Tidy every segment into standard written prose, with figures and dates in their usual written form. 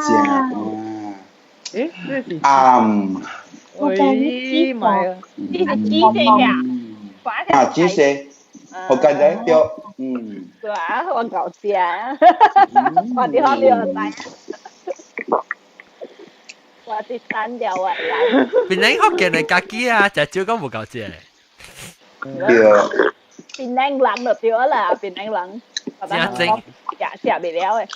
正哇！誒，這是啱。喂，咪啊！呢是紫色呀，啊，紫色，好簡單對，嗯。對啊，我搞笑，我啲可了知。我是單調啊！邊個福建的家己啊，食少講無夠食。對。檳城人就對啦，檳城人。真正。食食袂了的。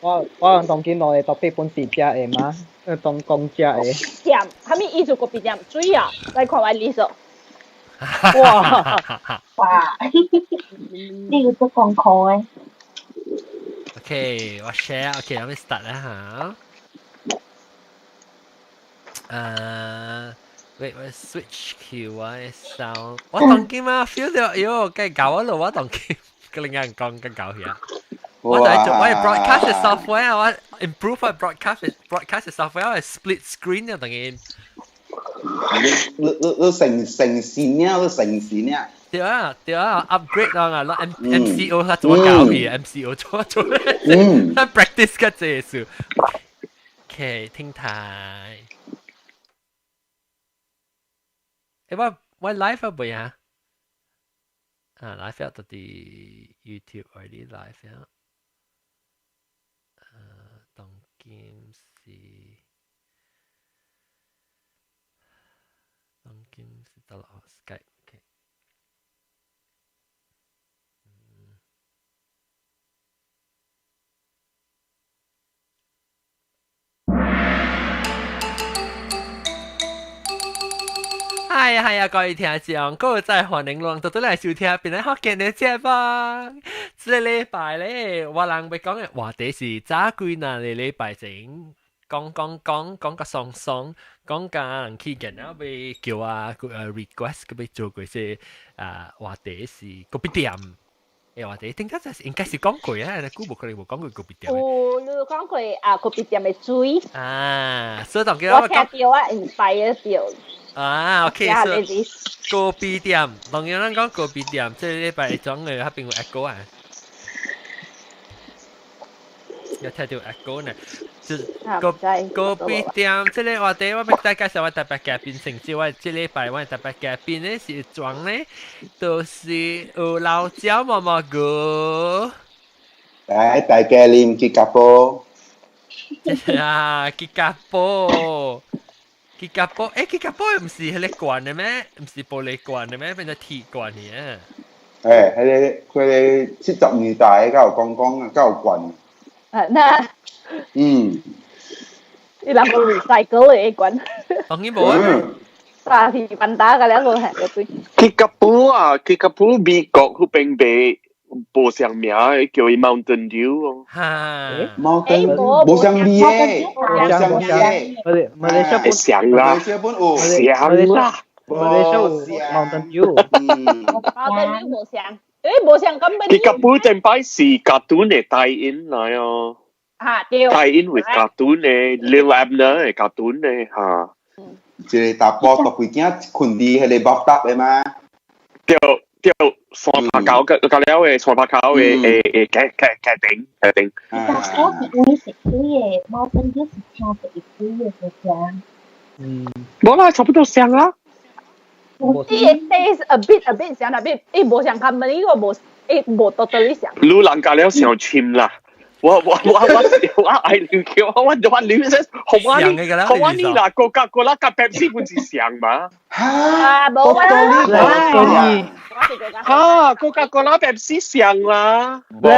我當今落嚟特別本地食的嘛，當講食的。鹹，啥物意思？咖啡店水啊，來看我歷史。哇！哇！呢個做功課的。 OK，我 share，OK，我們 start 啦嚇。wait，我 switch 去我的 sound。我當今啊 feel 到，喲，該搞我咯，我當今跟另人講更搞起啊。我就係做我係 broadcast 嘅 software，我 improve 我 broadcast 嘅 software，我係 split screen 啊，當然。你成線啊，你成線啊。對啊對啊，upgrade 啊，攞 MCO 佢做搞去，MCO 做做，嗯，practice 嘅這事。OK，聽台。誒，我 live 啊，未啊？啊，live 到啲 YouTube already live 啊。當今是，當今是得啦，Skype。OK。係啊係啊，各位聽眾，各位再歡迎攏倒轉來收聽，檳城福建的節目。這個禮拜咧，我人欲講的話題是早幾若個禮拜前講講講講甲爽爽，講甲人去見了欲叫我request 閣欲做過些啊話題是咖啡店。誒話題，頂下就是應該是講過啊，久無可能無講過咖啡店。有，你講過啊，咖啡店的水。啊，所以當叫我聽著我 inspire 著。啊，OK，所以咖啡店，當然咱講咖啡店，這禮拜講的彼邊有 echo 啊，有聽著 echo 呢，就咖啡店，這個話題我欲再介紹我特別嘉賓，甚至我這禮拜我特別嘉賓呢是裝呢，就是有老椒毛毛菇。來，大家啉吉卡波。啊，吉卡波。吉卡波，誒，吉卡波毋是彼個罐的咩？毋是玻璃罐的咩？變做鐵罐的啊！誒，彼個70年代才有講講啊，才有罐。啊，那嗯，你人無 recycle 的罐。當然無啊。沙皮班打個兩個係個對。吉卡波啊，吉卡波美國彼邊賣無相名的，叫伊 Mountain Dew 哦。哈，Mountain 無相味的，無相味的。馬來西亞相啦，相啦，馬來西亞 Mountain Dew。 Mountain Dew 無相，誒無相咁吉卡波前擺是 cartoon 的 tie in 來哦。嚇對。 tie in with cartoon 的 Lil Abner 的 cartoon 的嚇。一個查埔獨幾囝睏佇彼個 bathtub 的嗎？對對，山拍狗個個了的，山拍狗的誒誒，騎騎頂騎頂。查埔是有食水的，Mountain Dew 是青色的水的，是啥？嗯，無啦，差不多相啦。伊個 taste a bit a bit 像，特別伊無像他們呢個無，伊無 totally 像。你人家了上深啦。我愛啉叫我啉說，好我你好我你啦，高加高啦，甲 Pepsi 本是相嘛？啊，無啊，哈，高加高啦 Pepsi 相啦，無相，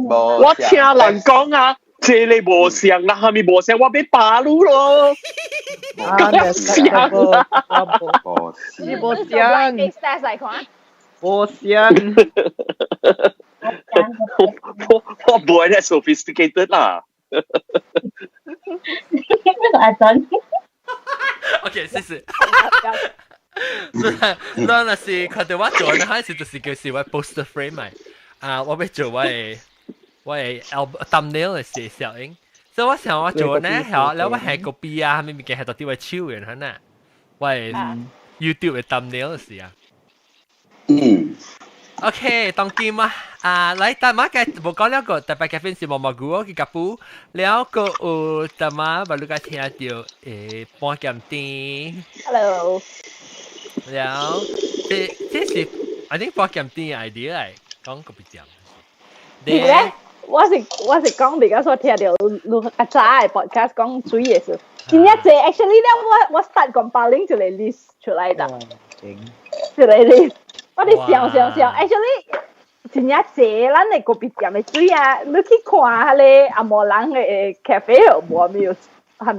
我聽人講啊，這個無相啦，蝦米無相，我欲罷你咯，咁相啦，無相，無相。我無咧 sophisticated 啦。呢個阿陣。 OK，謝謝。咱若是看著我做，那開始就是叫是我 poster frame 咪。啊，我欲做我的 album thumbnail 的是攝影。所以我想我做呢，係了我係 copy 啊，啥物物件係到佇我手的，哈呐。我的 YouTube 的 thumbnail 是啊。嗯。OK，當今啊，啊，來大媽嘅無講了個特別嘅粉是毛毛菇嘅夾布，了個有大媽把你個聽到半鹹甜。 Hello。了，這是 I think 半鹹甜 idea 嚟，講個別點。咧，我是講比較說聽到錄較早嘅 podcast 講水嘅事，真正濟 actually 咧，我 start compiling 一個 list 出來的，一個 list，我哋想想想，actually 真正濟咱的咖啡店的水啊，你去看彼个紅毛人的 cafe 無咪有啥物無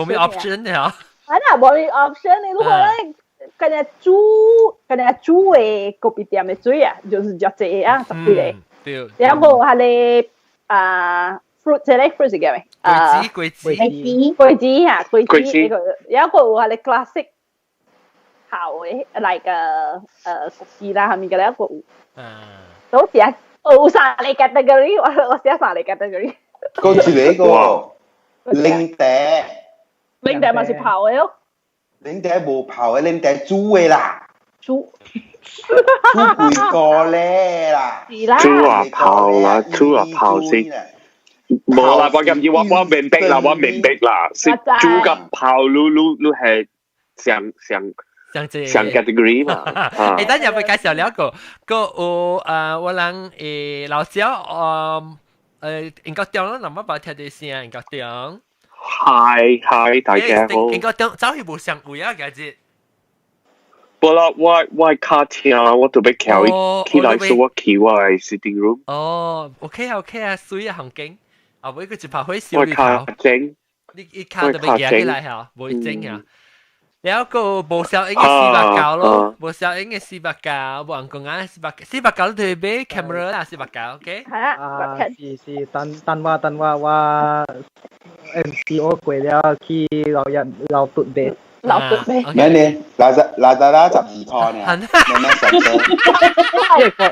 咩 option 的嚇。啊，那無咩 option，你如果咱干焦煮干焦煮的咖啡店的水啊，就是較濟啊，十幾个。對。然後彼個啊 fruit 這個 fruit 是叫咩？果子果子。果子哈，果子那個，然後有彼個 classic 好的，like 果子啦，啥物個咧個有。都寫有三個 category，我寫三個 category。個一個檸茶。檸茶嘛是泡的哦。檸茶無泡的，檸茶煮的啦。煮。煮幾個咧啦。是啦。煮啊泡啦，煮啊泡先。無啦，我今日我明白啦，我明白啦，是煮佮泡，滷滷滷係上上上這上 category 嘛。等陣會介紹兩個，個有我人老椒應該中啦，那麼把聽到聲應該中。 Hi hi，大家好。應該中，走去無上位啊，今日。無啦，我卡聽，我特別徛起來，所以我去我的 sitting room。哦，OK 啊 OK 啊，水啊，環境。啊，尾佢一拍火燒我卡整。你一卡特別行起來嚇，無會整啊。了個無效應嘅489咯，無效應嘅四百九，無人講啊400 490都係買 camera 啦，四百九，OK？係啊，啊，是是，等等我等我我 MCO 過了去老一老嘟買。老嘟買。咩呢？Lazada 12塊呢？咩咩十個？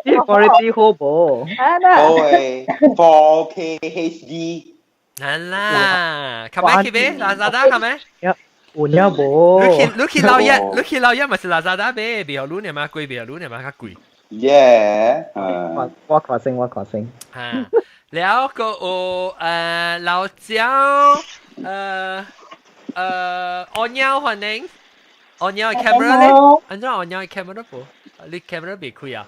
這個 quality 好無？好誒，4K HD。難啦，購買去買 Lazada 購買？有影無？你去老一，你去老一咪是 Lazada 買，別好你嘛貴，別好你嘛較貴。 Yeah，我看先，我看先。啊，了個有老椒，阿貓歡迎，阿貓 camera 咧，按怎阿貓 camera 無？你 camera 未開啊？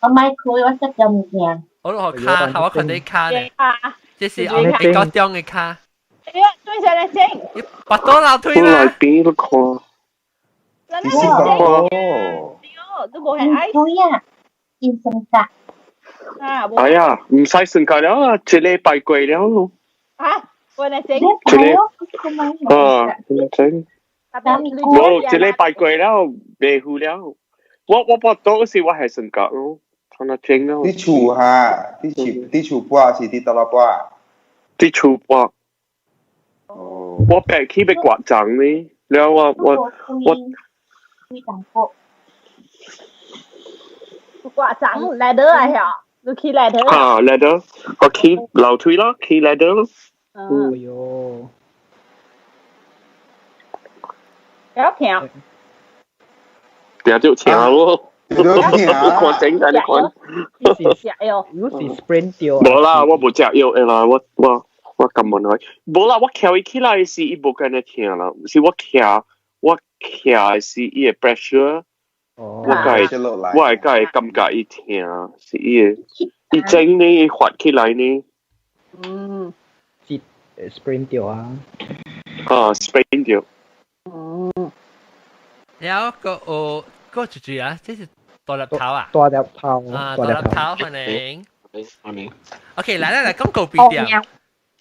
我咪開，我識咗物件。我落卡，我看你卡咧，這是比較中的卡。哎呀，對上來整。你拔多老腿啦。來邊都看。你是哦。都無係愛。對啊，醫生卡。啊，哎呀，唔使算價了啊，一禮拜過了咯。啊，我來整。一個，啊，整。無，一禮拜過了，袂付了。我報到時我係算價咯，睇下整咯。你厝哈？你厝搬是佇佗落搬？佇厝搬。哦。我白去欲割腸呢，了我。割腸 ladder 啊，曉？你去 ladder？啊，ladder，我去樓梯咯，去 ladder 咯。嗯。喲。有聽。定就聽咯。你看整緊你看。食藥。有是 sprain 掉。無啦，我無食藥的啦，我感冒來。無啦，我徛伊起來時，伊無敢若疼啦，是我徛是伊的 pressure。我會我會會感覺伊疼，是伊的，伊整呢，伊發起來呢。嗯。是 sprain 掉啊。啊，sprain 掉。嗯。然後個有個住住啊，這是大粒頭啊。大粒頭。啊，大粒頭歡迎。歡迎。 OK，來來來，講個別點。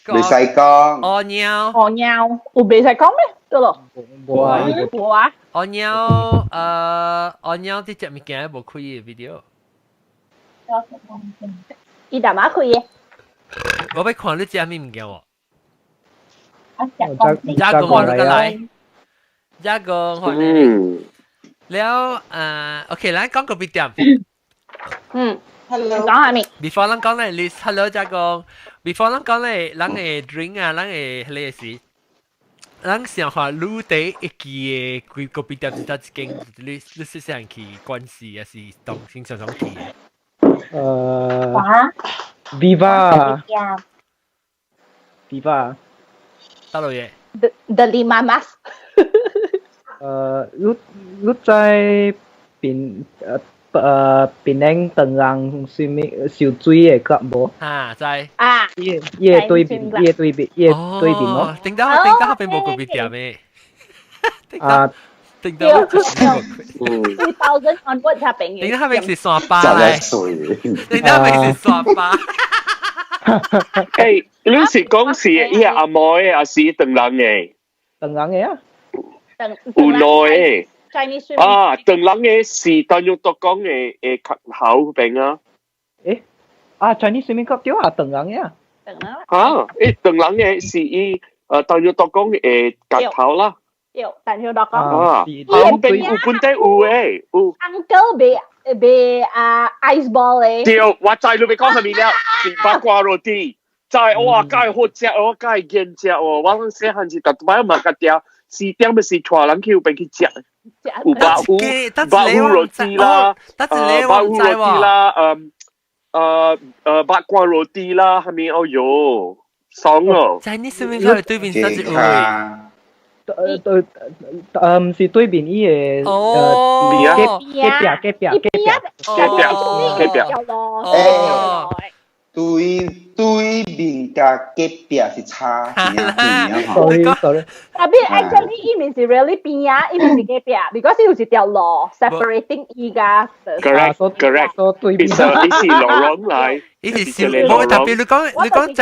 袂使講。哦貓。哦貓，有袂使講咩？對咯。無啊。無啊。哦貓，哦貓佇食物件無開的 video。伊大媽開的。我欲看你食啥物物件無？我食講我你來。食講歡迎。了，OK，咱講個別點。嗯。Hello。講下面。 Before 咱講咧，你 Hello 食講。Before 咱講咧，咱的 drink 啊，咱的彼個是。咱想話你第一記的規咖啡店是佗一間？你細細漢去關係，還是當經常常去的？Viva Viva。得落嘢。 The Lima Mas。你在邊檳城唐人啥物游水的 club 無？啊，知。啊。伊個對面，伊個對面，伊個對面咯。頂到頂到彼邊無咖啡店的。啊。頂到。 2000 onward 才變嘅。頂到彼邊是山巴來。頂到彼邊是山巴。誒，你是講是伊阿妹的，還是唐人的？唐人的啊。有兩個。 Chinese 啊，唐人的是當用獨講的的口邊啊。誒，啊，Chinese swimming club 對啊，唐人的啊。唐人。啊，誒，唐人的是伊當用獨講的夾頭啦。對，但係獨講。啊，後邊有本地有誒，有。 Uncle 賣賣啊 ice ball 的。對，我知你欲講啥物了，是八卦羅蒂。知哇，介好食哦，介堅食哦，我攏細漢時，逐擺嘛較定，四點欲是帶人去彼邊去食。有肉糊，肉糊羅蒂啦，肉糊羅蒂啦，八卦羅蒂啦，係咪？哦喲，爽哦！在你身邊看對面啥子位？對，毋是對面伊個哦，隔壁隔壁隔壁隔壁隔壁。哦。對對面佮隔壁是差一點邊啊。 Sorry sorry。 Tapi actually 伊毋是 really 邊啊，伊毋是隔壁，because 有一條路 separating 伊佮。 Correct correct。對面。伊是 lorong 來。伊是小，無特別你講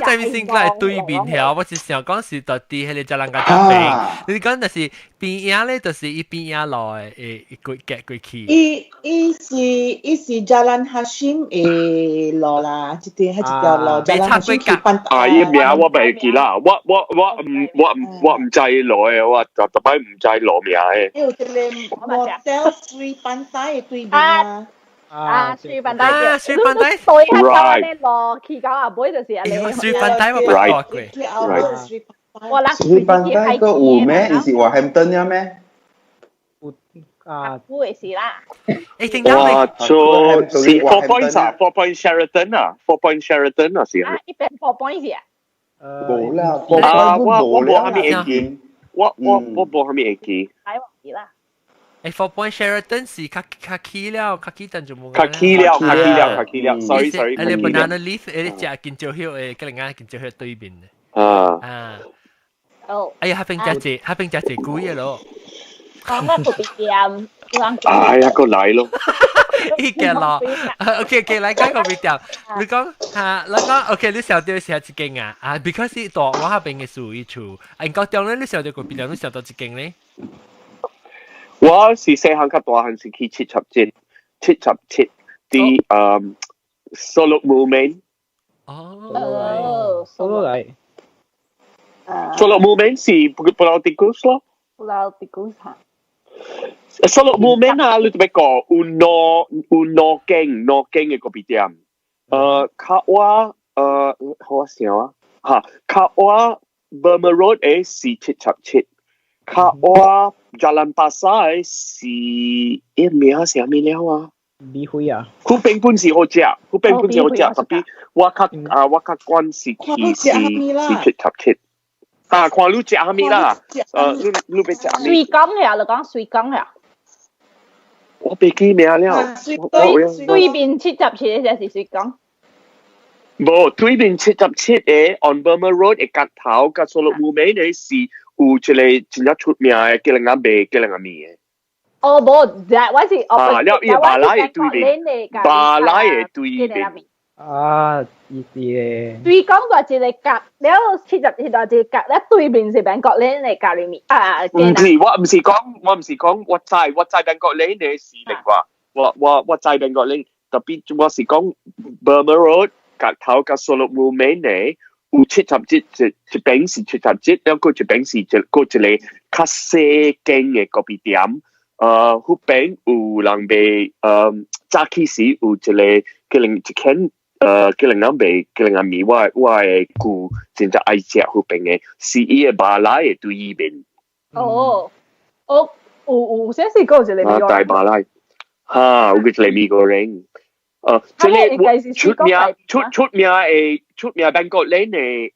在面先來對面條，我是想講是到底彼個只人家只邊，你講就是邊仔咧，就是伊邊仔路的會過隔過去。伊是 Jalan Hashim 的路啦，這條彼一條路 Jalan Hashim 去班。啊，伊名我袂記啦，我唔知路的，我逐逐擺唔知路名的。有一個 Motel Sri Pantai 的對面啊。啊，Sri Pantai，啊，Sri Pantai，對，係嗰路去到後尾就是安呢。Sri Pantai 我捌過過。我人 Sri Pantai 個有咩？伊是 Hampton 呀咩？有啊，有的是啦。誒，聽到哇，做是 Four Points 啊，Four Point Sheraton 啊，Four Point Sheraton 啊是。啊，一邊 Four Points 啊。無啦，Four Point 我無啥物會記，我無啥物會記。太忘記啦。誒，Four Point Sheraton 是較較起了，較起等就冇。較起了，較起了，較起了，sorry sorry。誒，你 banana leaf 誒，你食金蕉葉的，佮另外金蕉葉對面的。啊。啊。哦。哎呀，彼邊食濟，彼邊食濟貴的咯。講我特別店，哎呀，閣來咯。伊個咯，OK OK，來講咖啡店。你講嚇，你講 OK，你想到是一間啊？啊，because 大我彼邊的屬於厝，啊，高中咧，你想到咖啡店，你想到一間咧？我是細漢較大漢是去77，77佇Solok Moulmein。哦，Solok 來。 Solok Moulmein 是 Pulau Tikus 咯。 Pulau Tikus 嚇。 Solok Moulmein 啊，你特別講有兩有兩間兩間的咖啡店。較我我想啊，嚇，較我 Burma Road 的是77，較我 Jalan Pasar 的是伊名是啥物了啊？米輝啊？彼邊本是好食，彼邊本是好食，特別我較啊我較慣是去是是77。啊，看你食啥物啦？你欲食啥物？水港呀，你講水港呀？我袂記名了。對面77的是水港。無，對面77个 on Burma Road 的角頭，佮 Solok Moulmein 的是有一個真正出名的，叫人家賣叫人家麵的。哦，無，我是啊，了伊馬來的對面，馬來的對面。啊，伊是的。對講過一個角，了77一個角，了對面是 Bangkok Lane 的咖喱麵啊。毋是，我毋是講，我毋是講，我知我知 Bangkok Lane 的是另外，我知 Bangkok Lane，特別我是講 Burma Road 角頭佮 Solok Moulmein 的有77，一邊是77，了閣一邊是一閣一個較細間的咖啡店。彼邊有人賣，早起時有一個可能一間吉令人賣吉令人麵，我的舅真正愛食彼邊的，是伊的馬來的對面。哦，我有有些是講一個啊，大馬來，哈，有個一個 mee goreng。這個出名出名 Bangkok Lane 的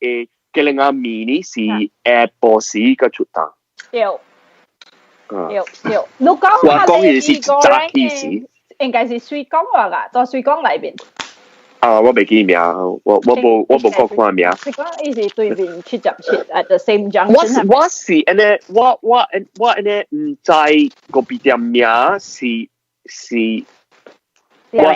吉令人麵呢是下晡時個出檔。對。對對，你講我講的是早起時，應該是水港話噶，在水港內邊。啊，我袂記名，我無講看名。水港伊是對面77，at the same junction。我是按呢，我按呢毋知咖啡店名是，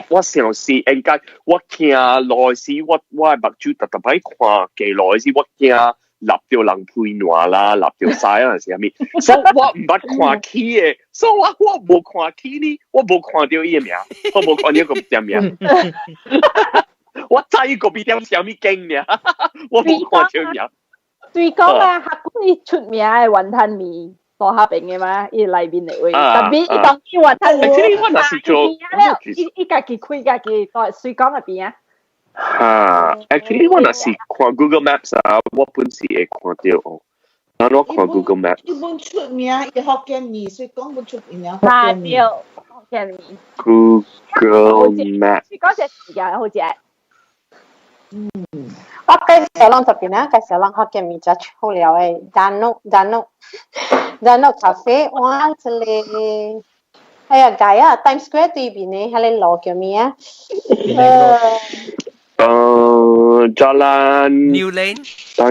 我想是應該我行路時，我的目睭逐逐擺看街路時，我驚立著人批爛啦，立著屎啊是啥物，所以我毋捌看起的，所以我無看起呢，我無看著伊的名，我無看著咖啡店名。我知咖啡店啥物間爾，我無看著名。水講啊，客觀伊出名的雲吞麵，大下邊的嘛，伊內面的位，特別伊當伊雲吞麵，我若是做，伊家己開家己在水港那邊啊。哈，actually 我若是看 Google Maps 啊，我本是會看著哦。啊，我看 Google Maps。伊本出名，伊福建麵，所以講本出名福建麵。福建麵。 Google Maps。水講隻時間好食。嗯，我介紹攏這邊啊，介紹攏福建麵食好料的，Danok Danok Danok 咖啡，哇，這個，哎呀，街啊，Times Square 對面的，彼个路叫咩啊？Jalan New Lane。是毋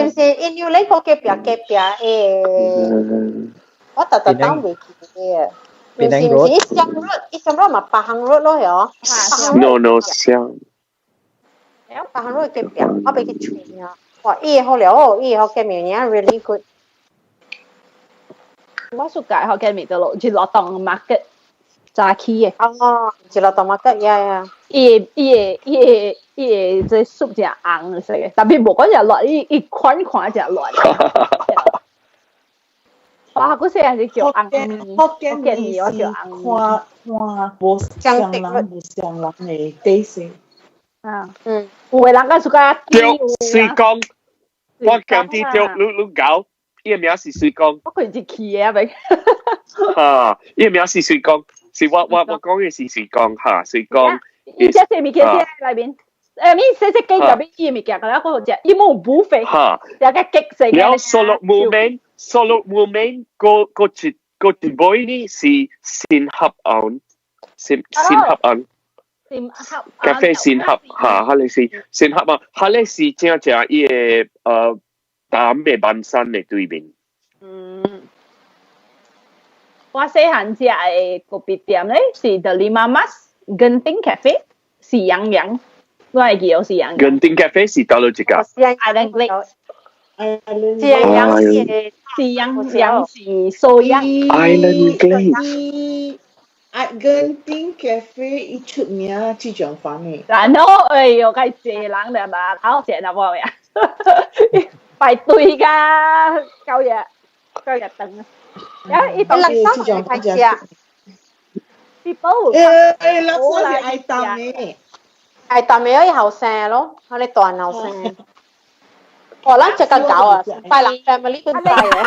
是？伊 New Lane 個隔壁誒，我特特當袂記得。是毋是？Siang Road，Siang Road 嘛，Pahang Road 咯，嗬。 No, Siang。 Pahang Road 隔壁，我袂去揣啊。哇，伊好料哦，伊福建麵 really good。我暑假福建麵就落去落當 market 早起的。哦，一落當 market 呀呀。伊的這 soup 真紅色的，特別無講誠熱，伊款看誠熱。哇！嗰時係是叫紅麵，福建麵我叫紅看看無相人無相人的底色。啊，嗯，有的人較喜歡對，水講，我講啲對，你搞，伊的名是水講。我看是去的啊，咪。啊，伊的名是水講，是我講的是水講哈，水講。伊只是物件在內面，你細細間入面伊物件，然後好食，伊冇 buffet，哈，有個極食。了 Solo Movement，Solo Movement 個一尾呢是新合案，新合案。新合咖啡新合哈，彼个是新合案，彼个是正正伊个淡的萬山的對面。嗯，我細漢食的咖啡店咧是 The Lima Mas Genting Cafe，是洋洋，我會記得是洋洋。 Genting Cafe 是佗落一間？Island Lake。是洋洋是是洋洋是蘇洋。 Island Glade。啊，Genting Cafe 伊出名這種飯的。然後哎呦，該濟人了嘛，好食啦無呀？排隊㗎，9日9日等。啊，伊當垃圾會開食。 People 垃圾是愛淡的。愛淡的伊後生咯，我哋大後生。哦，咱食較厚啊，拜六 family 本拜的。啊，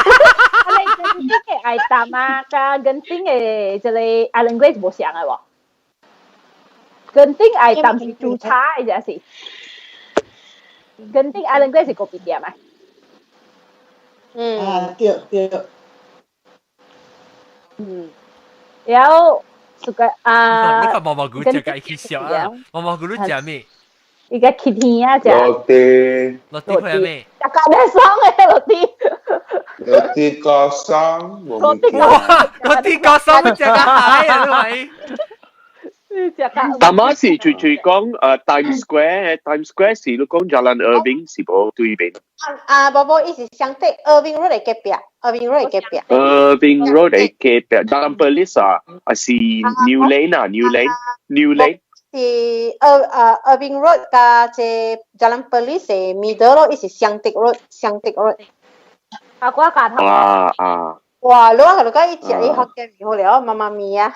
你 Genting 的愛淡啊，佮 Genting 的這個 Island Glade 無相的無？Genting 愛淡是煮茶的，這是。Genting Island Glade 是咖啡店啊。嗯。啊，對對。嗯。然後，這個啊。你看毛毛菇食個起笑啊！毛毛菇你食咩？伊個去天啊食。落地。落地係咩？食咖喱爽的落地。落地高桑。落地高。落地高桑，食個蟹啊！你咪。大媽是最最講Times Square，Times Square 是你講 Jalan Irving 是無對面。啊，無無，伊是相對 Irving Road 的隔壁，Irving Road 的隔壁。 Irving Road 的隔壁，Jalan Perlis 啊，還是 New Lane 啊，New Lane，New Lane。是Irving Road 佮這 Jalan Perlis 的 middle 咯，伊是相對 road，相對 road。啊，我教頭。啊啊！哇，你話佢講伊食伊福建麵好了，媽媽咪呀！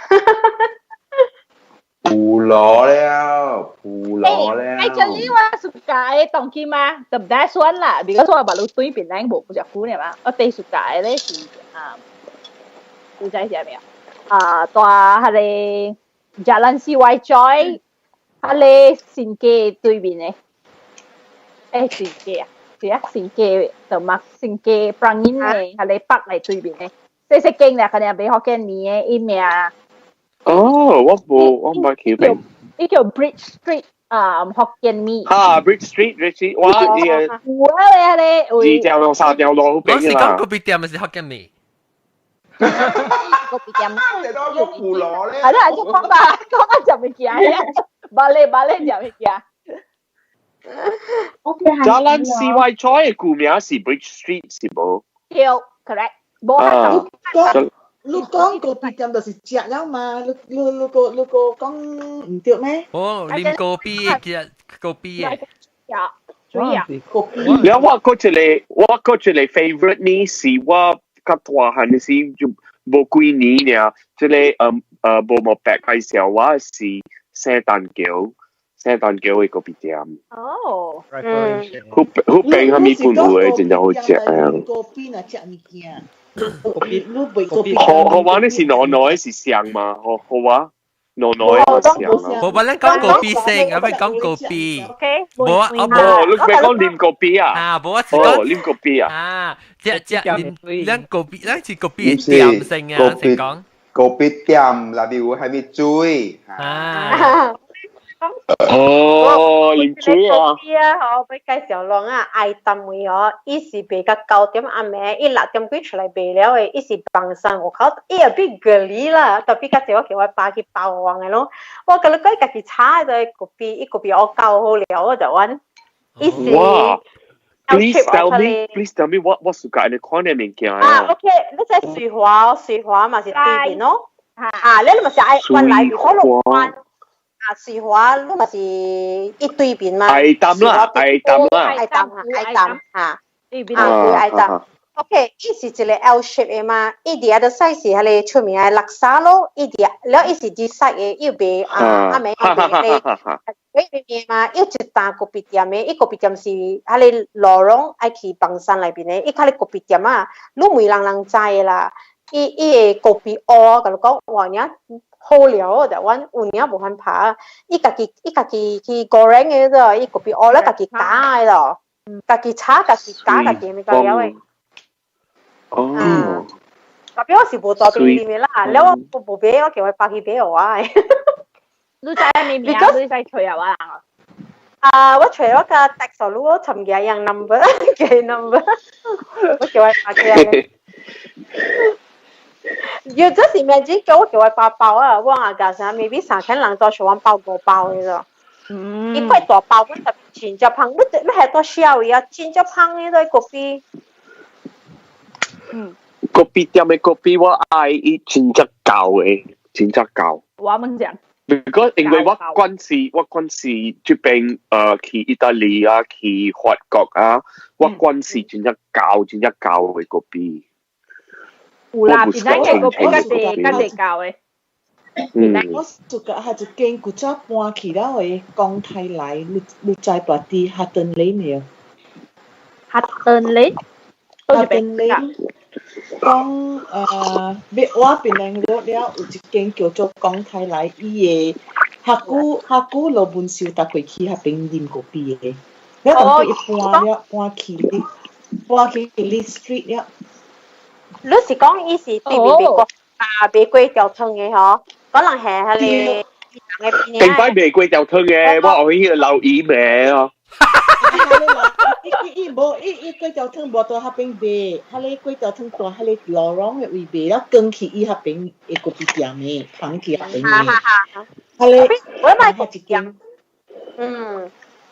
鋪羅了，鋪羅了。 Actually 我 suka 的當今嘛，the best one 啦，because 我捌對檳榔無食久呢嘛，我最 suka 的咧是啊，你知啥物啊？啊，蹛彼个 Jalan CY Choi，彼个新街對面的，新街啊，是啊，新街就嘛新街 Prangin 的，彼个北來對面的，細細間啦，可能賣福建麵的，伊名。哦，我無，我毋捌去邊。伊叫 Bridge Street 啊，福建麵。哈，Bridge Street，Bridge Street，哇，伊個。有啊咧，二條路、三條路好我是講咖啡店，還是福建麵？咖啡店。你都講鋪羅咧。係啦，就講啦，講啊食物件，巴咧巴咧食物件。 Jalan CY Choi 嘅舊名是 Bridge Street 是無？對，correct，無啊。你講咖啡店就是食了嘛？你你你個你個講毋對咩？哦，啉咖啡嘅咖啡嘅。主要。了我嗰一個，我嗰一個 favorite 呢是我較大漢的時就無幾年爾，這個無無白介紹我是聖誕橋，聖誕橋的咖啡店。哦。嗯。好好平，啥物款有的，真正好食啊！咖啡若食物件。你好好話你是糯糯的是上嘛？好好話糯糯的是上啊。無，咱講咖啡先，啊，欲講咖啡。 OK。無啊，我無，你欲講啉咖啡啊？啊，無我是講啉咖啡啊。啊，這這啉咱咖啡，咱是咖啡店先啊，是講。咖啡店內面有啥物水？啊。哦，啉水啊！啊，我欲介紹人啊，愛淡位哦，伊是賣到9點暗暝，伊6點幾出來賣了的，伊是放山戶口，伊也比隔離啦，特別較濟我叫我爸去包黃的咯，我共你講，家己炒的咖啡，伊咖啡我教好了就阮，伊是。哇！Please tell me, please tell me 我 suka 你看的物件啊。OK，你這水華，水華嘛是對面咯。啊，你嘛是愛原來可能關。啊，水華你嘛是一對面嘛。愛淡啦，愛淡啦。愛淡啊，愛淡啊。啊，對，愛淡。OK，伊是一個 L shape 的嘛，伊佇遐個 side 是彼个出名的叻沙咯，伊佇了伊是這 side 的，伊賣啊阿暝賣彼个。對面嘛，有一擔咖啡店的，伊咖啡店是彼个 lorong 愛去枋山內面的，伊較咧咖啡店啊，你問人人知的啦。伊伊的咖啡烏，共你講哇，爾好料，就阮有影無番拍。伊家己伊家己去 goreng 的啫，伊咖啡烏咧家己加的咯，家己炒家己加家己物件了的。哦。特別我是無蹛邊裡面啦，了我無買，我叫我爸去買予我的。你知咩名？你知揣啊我人？啊，我揣我個 text 你，我尋佢樣 number，嘅 number，我叫我爸去。You just imagine 叫我叫我爸包啊，我阿家啥 maybe 3千人都喜歡包五包的咯。一塊大包，本特真正芳，你你係多小的啊，真正芳的個咖啡。咖啡店的咖啡我愛伊真正厚的，真正厚。我問講。如果因為我慣時我慣時這邊去意大利啊，去法國啊，我慣時真正厚真正厚的咖啡。有啦，檳榔的咖啡較濟較濟厚的。我就覺係一間古早搬去了的講泰來，你你知蹛佇 Hatten Lane 沒有？Hatten Lane？ Hatten Lane 講欲我檳榔落了，有一間叫做講泰來，伊的較久較久羅文秀逐過去彼邊啉咖啡的，了當佢一搬了搬去 Lee Street 了。你是講伊是對面賣粿啊賣粿條湯的嗬？可能係彼個人的頂擺賣粿條湯的，我後去留意名哦。伊伊無伊伊粿條湯無佇彼邊賣，彼个粿條湯蹛彼个 lorong 的位賣，了轉去伊彼邊的咖啡店的，旁去彼邊的。彼個我買一間。嗯，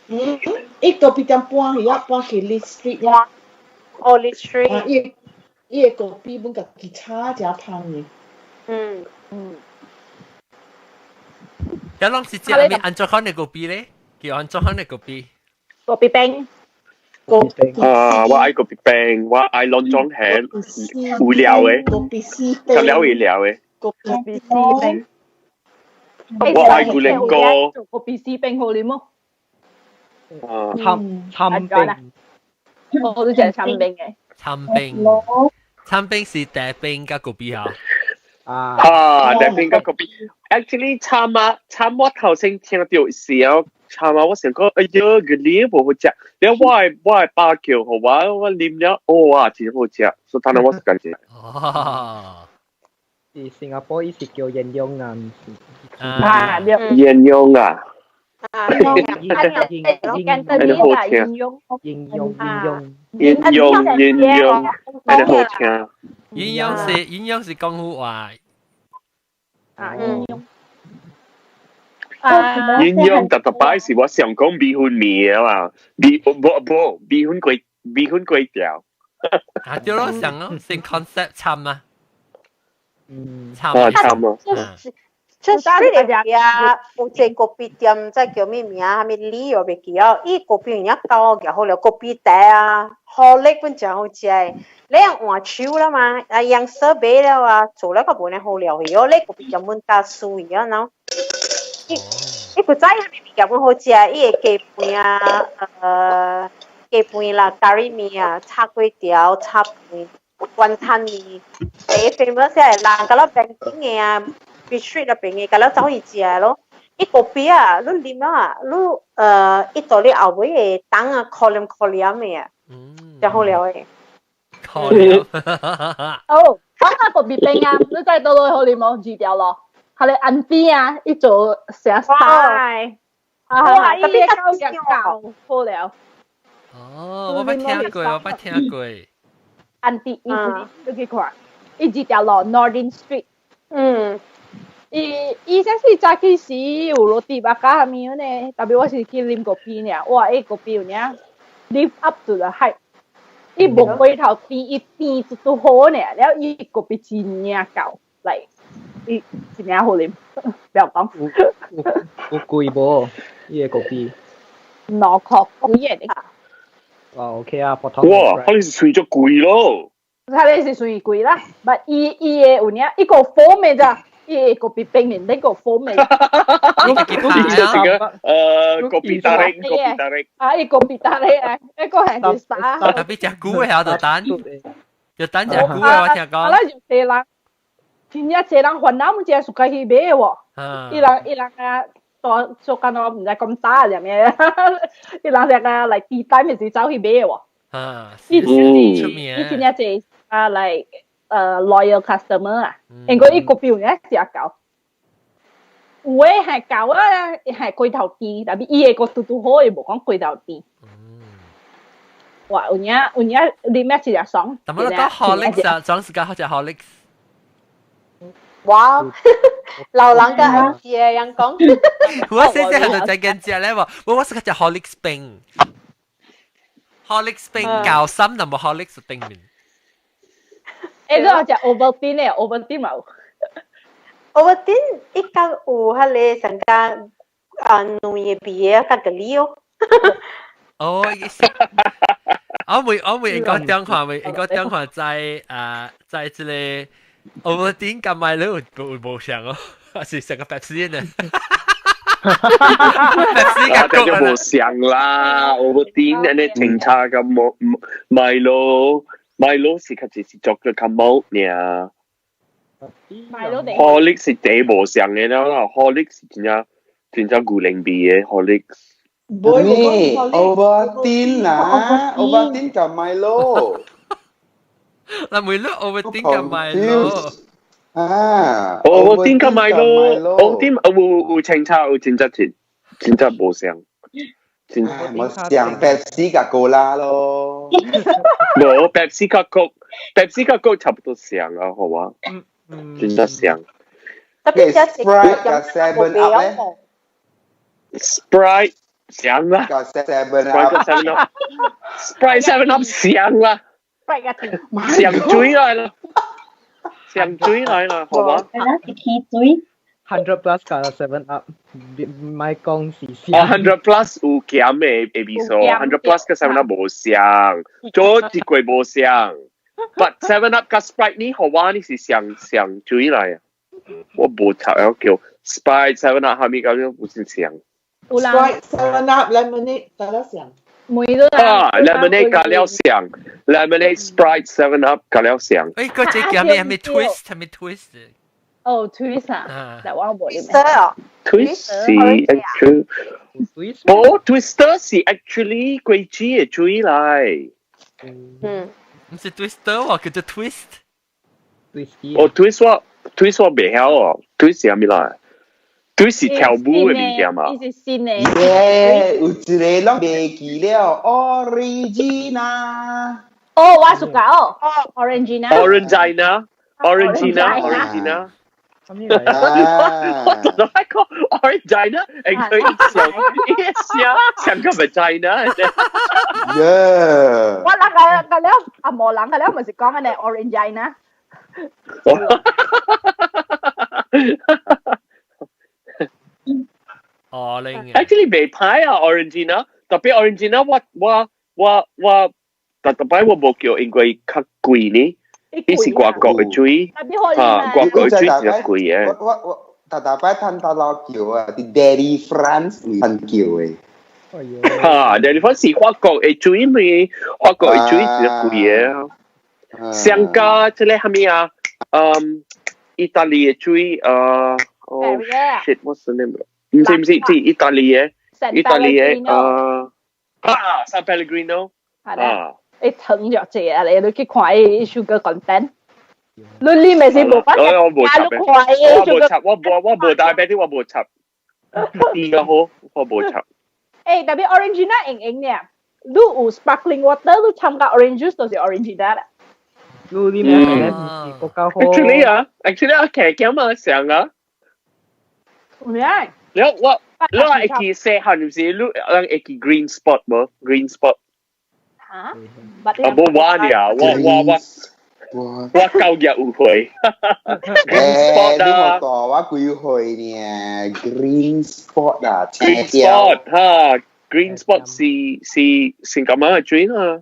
伊咖啡店搬去啊，搬去 Lee Street 了。哦，Lee Street。伊伊的咖啡本家己炒誠芳的。有攏是食咩？按怎款的咖啡咧？叫按怎款的咖啡？咖啡冰。啊！我愛咖啡冰，我愛攏總係有料的，有料有料的。咖啡冰。我愛牛奶糕。做 kopi C 冰好啉麼？啊，參參冰。我都食參冰嘅。參冰，參冰是茶冰佮 kopi 啊。啊。啊，茶冰佮 kopi。Actually，參啊，參我頭先聽到時候，參啊，我想講，哎喲，個你無好食。了我的爸叫予我，我啉了，哦哇，真好食，所以當然我是感覺。哦。是新加坡伊是叫鴛鴦啊，毋是。啊，對。鴛鴦啊。啊，簡單啲啦，鴛鴦。鴛鴦，鴛鴦。鴛鴦，鴛鴦，按呢好聽。鴛鴦是鴛鴦是廣府話。啊，鴛鴦。鴛鴦特特擺是我想講米粉麵啊嘛，米無無米粉粿米粉粿條。啊，對咯，想咯，先 concept 參啊。嗯，參啊參啊。這是裡邊有一個咖啡店，這叫咩名？啥物李我袂記哦。伊咖啡有影高嘅好了，咖啡茶啊，好力本誠好食的。你換手了嘛？啊，用設備了啊，做了個無呢好料去哦。你咖啡店本加水啊，喏。伊伊古早啥物物件本好食，伊的雞飯啊，雞飯啦，咖喱麵啊，炒粿條、炒飯、雲吞麵，第一 famous 係人甲了邊境的啊。Pitt Street 那邊的，共了走去食咯。伊咖啡啊，你啉啊，你伊到你後尾會凍啊，可黏可黏的啊，真好料的。可黏。哦，講到咖啡冰啊，你知倒落好啉無？二條咯，佢哋 auntie 啊，伊做成 style。啊，伊個夠夠好料。哦，我捌聽過，我捌聽過。 Auntie，伊你去看，伊二條路 Northern Street。伊伊這是早起時有 roti bakar 啥物呢？特別我是去啉咖啡爾，哇！伊咖啡有影 live up to the hype。伊無過頭甜，伊甜就拄好爾，了伊咖啡真正夠，來，伊真正好啉，不要講。有貴無？伊个咖啡？ 2箍幾個。哦，OK 啊，普通。哇，可能是算咗貴咯。佢哋是算貴啦，但伊伊個有影，伊個 foam 的咋？伊個咖啡冰面頂個 foam 的。你就是個kopi tarik，kopi tarik。啊，伊 kopi tarik 啊，一個係啥？特別食久的喺度等，就等食久的我聽講。啊，就濟人，真正濟人煩惱，毋知暑假去買喎。伊人伊人啊，大做緊我毋知咁大係咩？伊人成個來 tea time 時走去買喎。啊，伊出名。伊真正濟啊，來loyal customer 啊，因為伊咖啡有影食夠。有的係夠啊，係過頭甜，但係伊的個拄拄好，伊無講過頭甜。哇，有影有影，啉咩一隻爽。但係我講 Horlicks 啊，裝時間好食 Horlicks。哇！老人家愛食人講。我細細漢就在跟食咧喎，我我是個食 Horlicks 冰，Horlicks 冰夠深，但冇 Horlicks 頂面。誒，你有食 Ovaltine 咧？Ovaltine 冇。 Ovaltine 伊較有彼個上加啊奶的味的，較個哩哦。哦，我未應該點看，未應該點看在啊，在這個 Ovaltine 佮麥樂有無像哦，還是成個 Pepsi 呢？Pepsi 佮就無像啦，Ovaltine 按呢清茶佮無麥樂，麥樂是較濟是做個較 malt 爾。Horlicks 是第無像的啦，Horlicks 是真正真正牛奶味的 Horlicks。咩？Ovaltine 啦，Ovaltine 佮 Milo。嗱，每粒 Ovaltine 佮 Milo。啊，Ovaltine 佮 Milo，Ovaltine 有有清茶有真正真真正無像。真我像 Pepsi 佮 Cola 咯。無 Pepsi 佮 Coke，Pepsi 佮 Coke 差不多像啊，好嘛？真正像。特別是 Sprite 佮 Seven Up 咧。 Sprite 像啦。佮 Seven Up。 Seven Up。Sprite Seven Up 像啦。像水來啦，像水來啦，好嘛？係啦，是汽水。 100 Plus 佮 Seven Up，唔係講是哦，100 Plus 有鹹的的味素，100 Plus 佮 Seven Up 無像，做一個無像。But Seven Up 佮 Sprite 呢，予我呢是上上水來啊！我無查了叫， Sprite Seven Up 下面咁樣唔是上。有啦。 Sprite Seven Up Lemonade 加了上。每都啊，lemonade 加了上，lemonade Sprite Seven Up 加了上。誒，嗰隻叫咩？係咪 twist？係咪 twist？哦，twist 啊，嗱我冇 Twister 哦，twist 是 actually，冇 twister 是 actually 果子嘅水嚟。嗯，唔是 twister 喎，叫做 twist。哦，twist 我 twist 我袂曉哦，twist 是啥物來？twist 是跳舞嘅物件嘛？伊是新的。耶，有一個攏袂記了，Orangina。哦，我屬狗，Orangina。 Orangina，Orangina，Orangina。我就係講 Orangina，誒佢一想一想像個 vagina。耶！我那個個了阿無人個了，咪是講緊嘅 Orangina。哦，靚嘅。 Actually 未歹啊，Orangina，特別 Orangina 我我我我特特擺我無叫，因為較貴呢。伊是外國嘅水，嚇外國嘅水是較貴嘅。我我我特特擺趁大陸叫啊，啲 Dairy France 趁叫嘅。嚇，Dairy France 是法國嘅水咩？法國嘅水是較貴嘅。上加這個係咩啊？嗯，意大利嘅水，哦 shit，what's the name？唔是唔是，是意大利嘅，意大利嘅，啊，San Pellegrino，啊。你疼著這啊！你你去看伊 sugar content，你你咪是無法我無插你看伊我無插，我無我無大白啲，我無插。啲個好，我無插。誒，特別 Orangina 用用呢，你有 sparkling water，你參加 orange juice 就是 Orangina 啦。你你咩嚟？國家好。 Actually 啊，actually 啊，騎劍啊，上啊。咩？你我你會記細漢就是你人會記 green spot 無？green spot。嚇？啊，無我呢，我我我我九日有去。Green spot 啊！你我我幾歲呢？Green spot 啊，Green spot 嚇，Green spot 是是是咁樣嘅轉啊。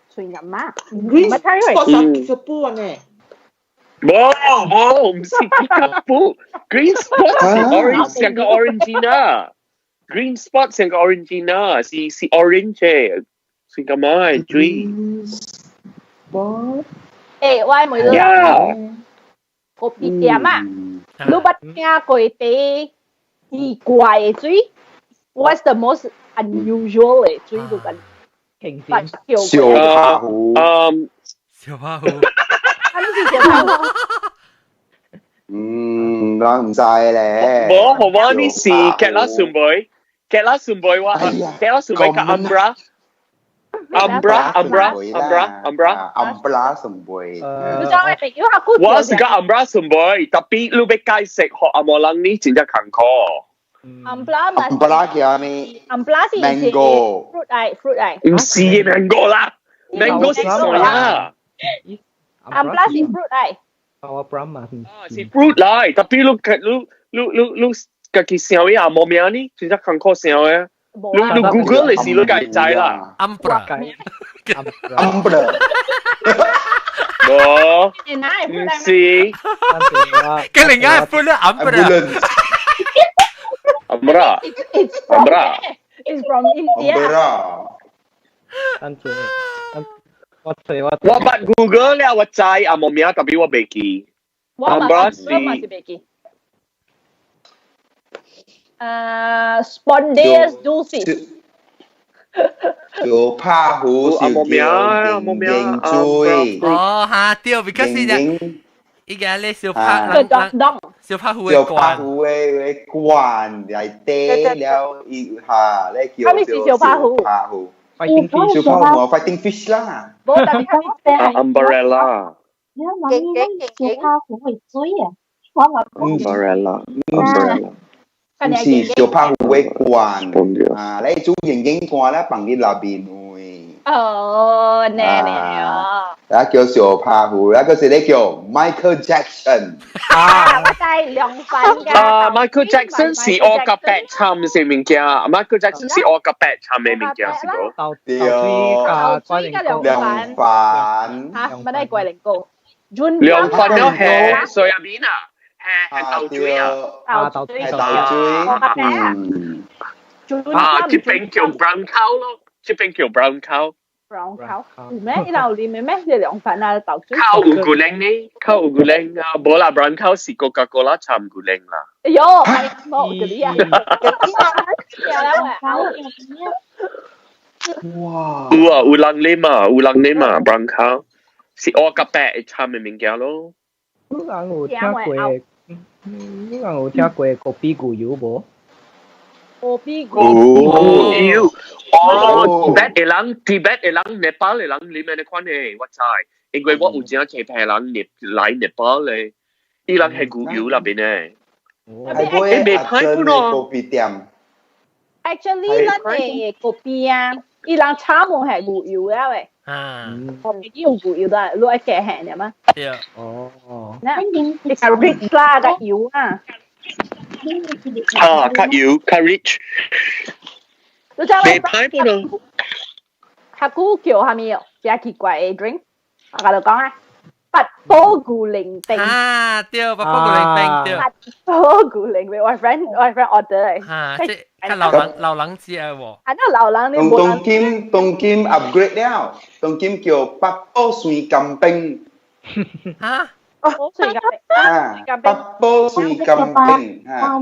算咁啊？Green spot 是吉布呢？冇冇，唔是吉布。Green spot 是 orange，成個 orange 啊。Green spot 成個 orange 啊，是是 orange 嘅。是咁樣嘅水。誒，我問你，咖啡店啊，你捌聽過啲奇怪嘅水？What's the most unusual 嘅水？你捌？小拍虎。嗯，小拍虎。啊，你是小拍虎？嗯，我唔知咧。冇，好冇？你是吉拉順背，吉拉順背話，吉拉順背加 Umbra。Umbra Umbra Umbra Umbra Umbra 順背。我是個 Umbra 順背，特別你欲解釋予紅毛人呢，真正艱苦。 Umbra 嘛？Umbra 叫咩？Umbra 是 mango fruit 嚟，fruit 嚟。唔是 mango 啦，mango 是什麼呀？Umbra 是 fruit 嚟。我 Umbra 嘛是 fruit 嚟，特別你你你你你家己想的紅毛名呢，真正艱苦想的。你你 Google 你是你家知啦。 Umbra。 Umbra。無，唔是。佢另外 fruit 咧 Umbra。 Umbra。Umbra。 It's from India。 Umbra。等陣，我找我。我捌 Google 了，我知紅毛名，特別我袂記。我嘛是袂記。Spondias dulcis。小拍虎是叫認水。哦，嚇對，because 伊伊個咧小拍人小拍虎嘅小拍虎嘅罐內底了，伊嚇咧叫小拍虎。拍虎。小拍虎 fighting fish 啦。無特別 Umbrella。你媽咪小拍虎會水啊！我話 Umbrella。Umbrella。唔是小拍虎嘅罐啊！你煮認認罐咧，放佇內面位。哦，呢呢哦。啊，叫小拍虎，那個是咧叫 Michael Jackson。啊，我知涼粉㗎。啊，Michael Jackson 是烏佮白摻的物件，Michael Jackson 是烏佮白摻的物件，是無？對。豆水佮涼涼粉。嚇，乜嘢桂林糕？涼粉了係 soybean 啊，係豆水啊，啊豆係豆水，嗯。啊，這邊叫 brown cow 咯，這邊叫 brown cow。 brown cow 有咩？伊有啉嘅咩？這涼粉啊豆水。靠有牛奶呢？靠有牛奶啊！無啦，brown cow 是 Coca-Cola 摻牛奶啦。哎喲，係冇嗰啲啊！哇！有啊，有人啉啊，有人啉啊，brown cow 是我甲白會摻的物件咯。你人有聽過？你人有聽過咖啡牛油無？咖啡牛油哦，Tibet 的人，Tibet 的人，Nepal 的人啉的款的，我知，因為我有真濟朋人來 Nepal 的，伊人係牛油那邊的。係買阿珍的咖啡店。 Actually，咱的咖啡啊，伊人炒無係牛油啊喂。啊，我唔用牛油啦，你愛加鹹的嗎？對。哦。那你較 rich 啦，較油啊。啊，較油較 rich。你知未歹不咯？較久叫啥物哦？真奇怪的 drink，我甲你講啊，八寶牛奶冰。啊，對，八寶牛奶冰對。八寶牛奶冰，我 friend order 的。啊，這較老人老人食的喎。啊，那老人你無。當今當今 upgrade 了，當今叫八寶水甘冰。啊？寶水甘冰。啊，八寶水甘冰。啊。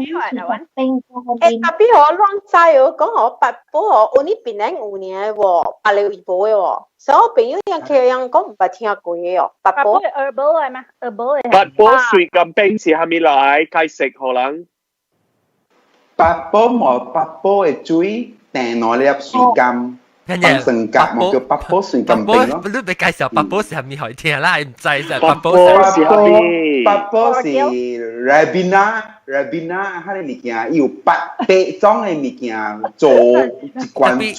欸，特別我亂知哦，講我八寶哦，我呢邊咧有呢喎，百里無的喎，所以我朋友人佢人講毋捌聽過的哦，八寶。 herbal 的嗎？herbal 的。八寶水甘冰是啥物來？解釋予人。八寶無八寶的水，訂兩粒水甘。放生甲，無叫八寶水甘冰咯。你別介紹八寶是啥物好聽啦，毋知就八寶是啥物？八寶是 Ribena Ribena，彼個物件，伊有八種的物件做一罐水，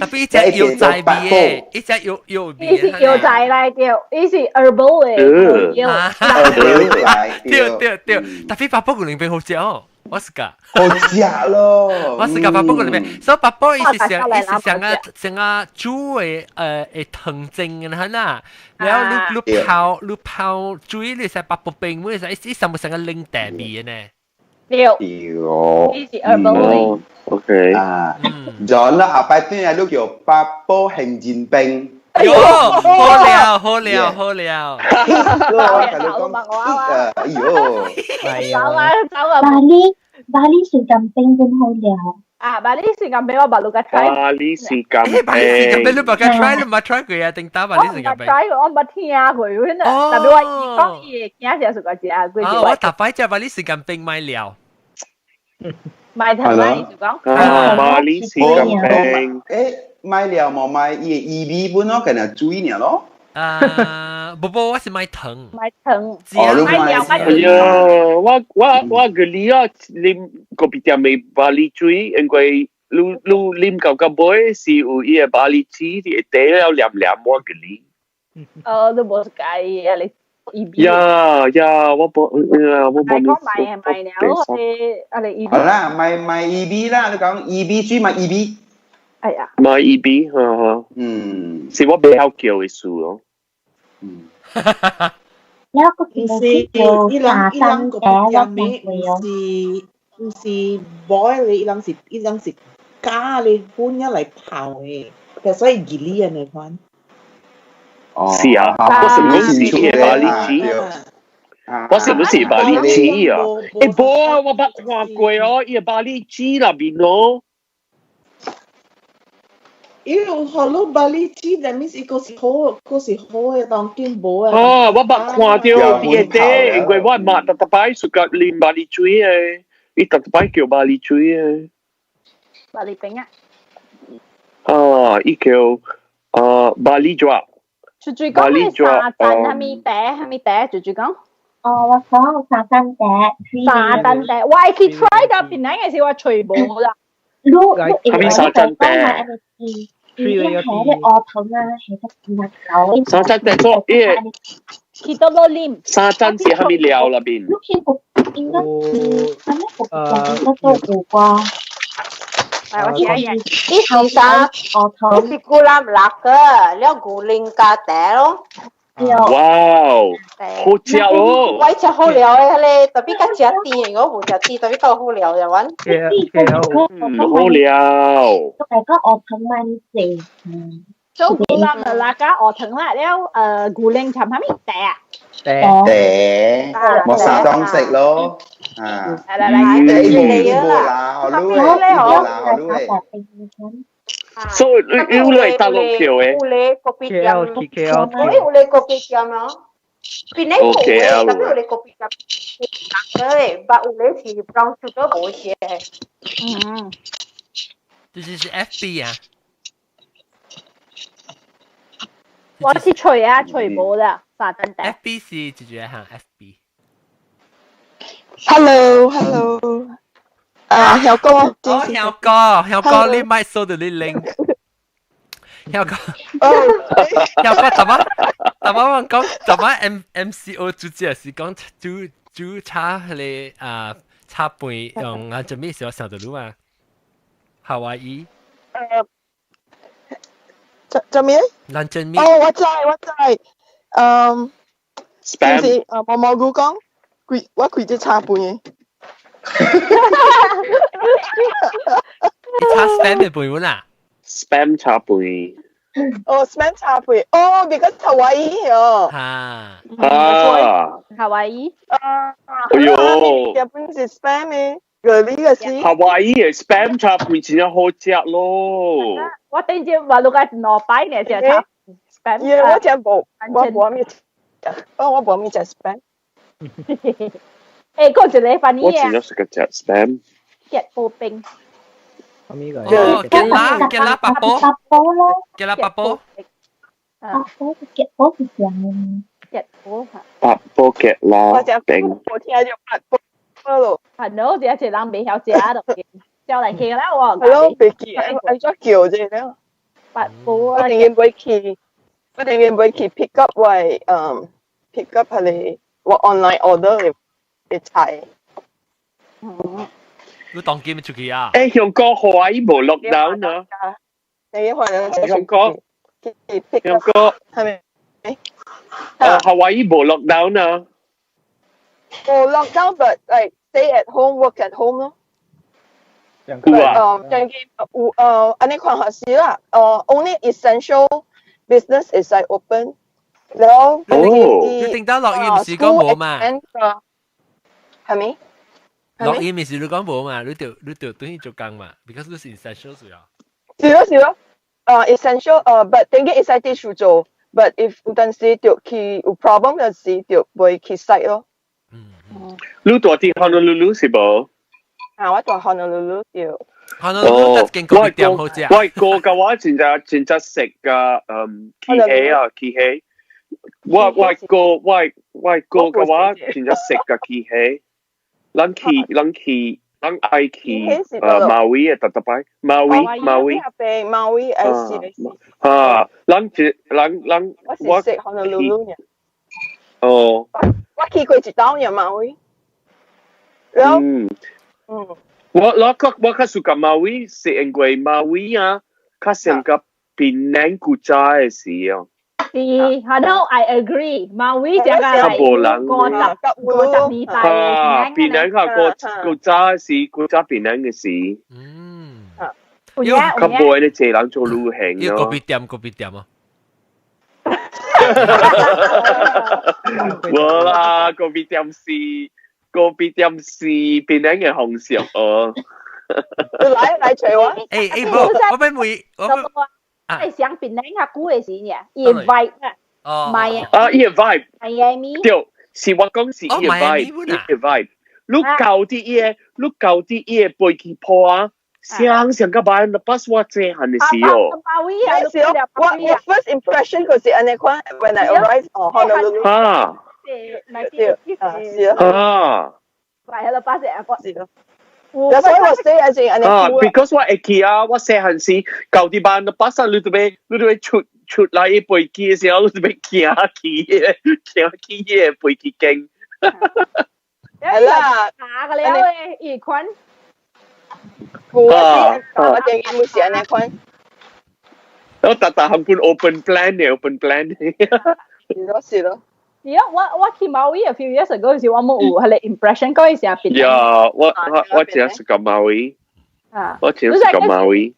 特別伊隻藥材味的，伊隻藥藥味。伊是藥材來對，伊是 herbal 的藥。 herbal 來對對對，特別八寶牛奶冰好食哦。我是噶，好食咯！我是噶八寶裡面，所以八寶伊是像伊是像個像個煮的的糖精嘅啦，然後你泡你泡水你使八寶冰，每使伊上面成個冷茶味的呢。對，對，伊是 herbal。 OK 啊，咗啦，下擺轉啊，你叫八寶杏仁冰。喲，好了好了好了，我同你講，哎呦，走啊走啊！巴厘巴厘水甘冰真好料。啊，巴厘水甘冰我捌有 try。巴厘水甘冰，巴厘水甘冰你捌個 try，你捌 try 過啊？頂打巴厘水甘冰。我捌 try 過，我捌聽過，特別我伊講伊的驚是個食過。啊，我逐擺食巴厘水甘冰買料。買頭啦，伊就講。啊，巴厘水甘冰。誒。買了無買伊的伊米本咯，干焦水爾咯。啊，無無，我是買糖。買糖。哦，你買料。哎呀，我個你啊，啉咖啡店的巴厘水，因為你你啉到到尾是有伊的巴厘水，會茶了黏黏我個你。哦，你無介意啊？你伊米。呀呀，我無，我無。買講買買了，我啊你伊米。好啦，買買伊米啦，你講伊米水買伊米。哎呀，買伊米，哈哈，嗯，是我比較叫的事咯。嗯，了個毋是，伊人伊人個店名毋是毋是 boil 的，伊人是伊人是加咧粉仔來泡的，就所以熱力的款。哦，是啊，我是講是伊的巴厘子，我是不是巴厘子啊？欸，無啊，我捌看過哦，伊的巴厘子內面哦。伊有予你巴厘子，that means 伊閣是好，閣是好的，當今無啊。哦，我捌看著伊的底，因為我媽逐逐擺暑假啉巴厘水的，伊逐逐擺叫巴厘水的。巴厘冰啊！啊，伊叫啊巴厘爪。住住講係沙鎮係咪茶？係咪茶？住住講。哦，我講沙鎮茶。沙鎮茶，我會去 try 到邊個時我吹無啦。你你係咪沙鎮茶？伊係咧烏糖啊，係得辣椒。沙鎮茶做伊個。去到落啉。沙鎮是蝦米料那邊？你見過應該是，啥物國家應該都有啩。伊是啥？伊是古蘭辣個，了牛奶加茶咯。哇，好食哦！我食好料的，彼個特別較食甜的，我無食甜，特別夠好料的，阮。嗯，好料。大家學藤蠻濟。做古蘭的啦，加學藤啦，了古靈尋下面茶啊？茶，冇啥當食咯。啊，來來來，你無啦，好滷的，無啦，好滷的。所以你你來大陸票的？有咧咖啡店， K L 我有咧咖啡店咯。檳城無咧，特別有咧咖啡店，對，但有咧是 brown sugar 無食。嗯，這是 FB 啊。我是吹啊，吹無啦，沙等等。 FB 是直接行 FB。 Hello，Hello。啊，曉哥，哦，曉哥，曉哥，你咪收到你 link。曉哥，曉哥，怎麼怎麼我講怎麼 MCO 主角是講煮煮茶迄個啊茶杯用啊，做咩時候上到路啊？夏威夷。做咩？咱做咩？哦，我知我知，嗯， ，spam 是啊，毛毛菇講，開我開隻茶杯嘅。你炒 spam 嘅杯啦？spam 茶杯。哦，spam 茶杯，哦，because 夏威夷哦。嚇。啊。夏威夷。啊。哎呦。日本是 spam 嘅，個呢個是。夏威夷嘅 spam 茶杯真係好食咯。我頂朝話六個兩擺呢，就炒 spam。耶，我食無，我無咩食，哦，我無咩食 spam。誒，講一個翻我真係識食 spam。結波冰。哦，結啦結啦八波。八波咯。結啦八波。八波結波是啥嘅？結波八波結啦冰。我聽就八波咯。係咯，這一人未曉食就叫來去啦，我。係咯，別記，愛怎叫啫咧？八波。我定然會去，我定然會去 pick up 我嗯 pick up 係我 online order 嘅菜。嗯。你當機咪出去啊？誒，香港夏威夷無 lockdown 啊？你可能香港，香港係咪？啊，夏威夷無 lockdown 啊？無 lockdown，but like stay at home, work at home 咯。有啊。誒，最近有誒，按呢款學是啦。誒，only essential business is like open。然後哦，你頂到落雨唔是講無嘛？係咪？落雨唔是你講無嘛？你就等於做工嘛？because 你是 essential 是啊。是咯是咯，誒 essential 誒，but 頂嘅會使繼續做，but if 有陣時就去有 problem 嘅時就會去 site 咯。嗯。你住佇 Honolulu 是無？啊，我住 Honolulu 對。 Honolulu 得間咖啡店好食。我哥嘅話真正真正食個嗯起啊起。我哥嘅話真正食個起氣。咱去咱去咱愛去馬威嘅特特擺馬威馬威馬威愛是啊，咱一咱咱我是食 Honolulu 呢。哦，我去過一道呢馬威。然後嗯嗯，我較屬個馬威是因為馬威啊，較像個檳城古早嘅時哦。是，係咯，I agree。馬威這個係50年代。啊，檳城較古早時，古早檳城嘅時。嗯。較無呢濟人做旅行咯。咖啡店，咖啡店啊。無啦，咖啡店是咖啡店是檳城嘅風俗哦。來來找我。誒誒，無，我欲問，我係想檳城較久嘅時呢，伊 vibe 啊，哦，啊，伊 vibe， Miami，對，是我講是伊 vibe，伊 vibe。你舊啲伊個，你舊啲伊個飛機鋪啊，上上個班，巴士我細漢嘅時哦。是哦，我 first impression 就是按呢款，when I arrive 哦，Honolulu。啊。對，是啊。啊。係咯，巴士啊，是咯。That's why 我 say 係按呢啊，because 我會記啊，我細漢時舊啲班，巴士你都欲你都欲出出來飛機嘅時候，你都欲行去行去伊個飛機間。係啦，打個了誒，伊款。我我定會是按呢款。我逐逐項本 open plan 嘅 open plan。是咯是咯。是啊，我去 Maui a few years ago 時，我冇有彼個 impression 講伊是檳城。呀，我真是個 Maui，我真是個 Maui。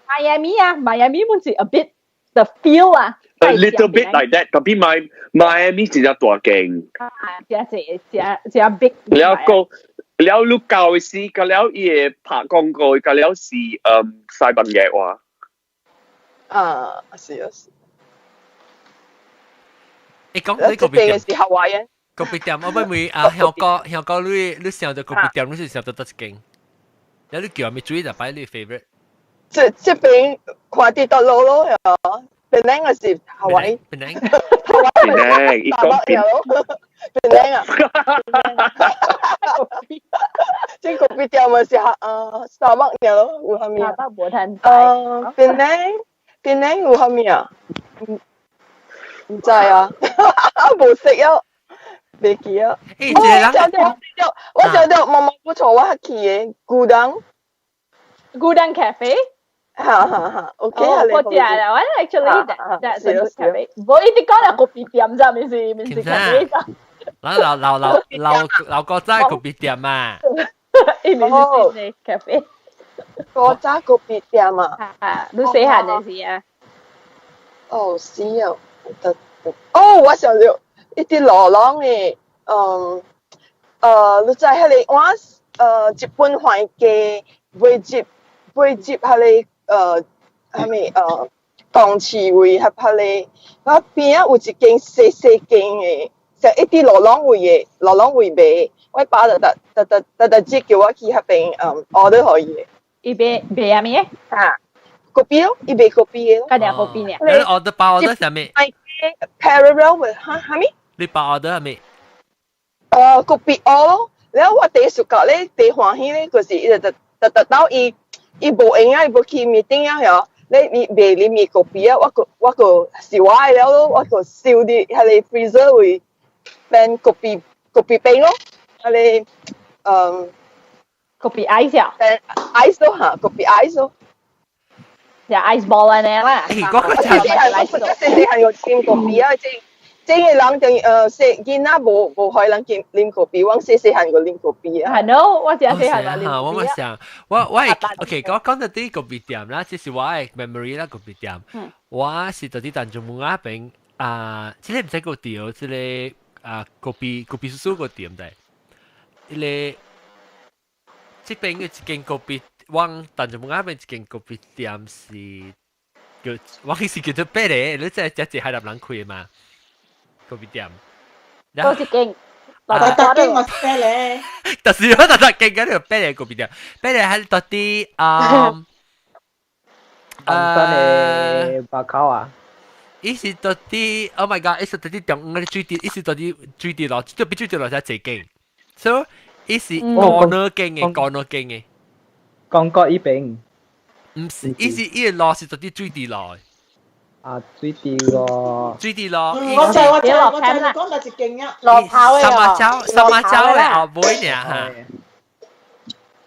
Miami 啊，Miami 本是 a bit the feel 啊。 A little bit like that，特別 Miami 真正大間。啊，真濟真真 big。了個了你舊嘅時，個了伊會拍廣告，個了是西班牙話。啊，是啊是。你講你個別店是夏威夷。個別店，我咪問啊，香港你想到個別店，你是想到佗一間？有你叫咩主意就擺你 favorite？這邊看啲得路咯，又檳城嘅是夏威夷。檳城。檳城，伊講檳城啊。這個別店咪是啊 Starbucks 咯，有蝦米啊？ Starbucks 無趁。啊，檳城，檳城有蝦米啊？唔知啊，無識啊，袂記啊。欸，我想到，我想到，媽媽不錯，我去的孤單，孤單 cafe。哈哈哈，OK 啊，我知啦，我 actually that's a good cafe。無一直講係咖啡店咋，唔是唔是 cafe 咋。嗱，樓樓樓樓國仔咖啡店啊。伊唔是新的 cafe。國仔咖啡店啊。啊，你細漢的時啊。哦，是啊。得哦，我想到一啲羅朗的，嗯，你知彼個我日本環境買接買接彼個啥物公廁位合彼個，我邊仔有一間細細間的，就一啲羅朗位的，羅朗位賣，我爸就特特特特特接叫我去彼邊order 予伊的。伊賣賣啥物的？啊，咖啡咯，伊賣咖啡的咯。家己咖啡呢？你 order 包 order 啥物？ Parallel with 哈哈咪？你包 order 係咪？咖啡 O 咯，然後我第一暑假咧，第歡喜咧，就是伊就特特特到伊伊無閒啊，伊無去 meeting 啊，嗬，你你賣你麵咖啡啊，我個是我的了咯，我個燒佇彼個 freezer 位變咖啡咖啡冰咯，彼個咖啡 ice 啊，變 ice 咯嚇，咖啡 ice 咯。就 ice ball 安尼啦。欸，我個細細細細漢有啉咖啡啊，這這個人就細囡仔無予人啉啉咖啡，我細細漢個啉咖啡啊。係咯，我真細漢就啉我咪想，我係 OK，我講到啲咖啡店啦，這是我的 memory 啦，咖啡店。我是到啲淡江木仔邊啊，這個毋知個店，這個啊咖啡咖啡叔叔個店的，這個這邊有一間咖啡。往淡江木仔邊一間咖啡店是叫，我是叫做八个，你知這是海南人開的嘛？咖啡店。多一間，大大間我識咧。但是我大大間嗰條八個咖啡店，八個係到啲啊，真的白口啊！伊是到啲，Oh my god！伊是到啲中央的水滴，伊是到啲水滴落，就比水滴落才濟間，所以伊是高哪間的，高哪間的。廣國依邊，毋是，伊是伊個路是到啲水滴路的。啊，水滴路，水滴路。我知我知我知，你講哪一間啊？路頭的三馬洲，三馬洲的後尾爾哈。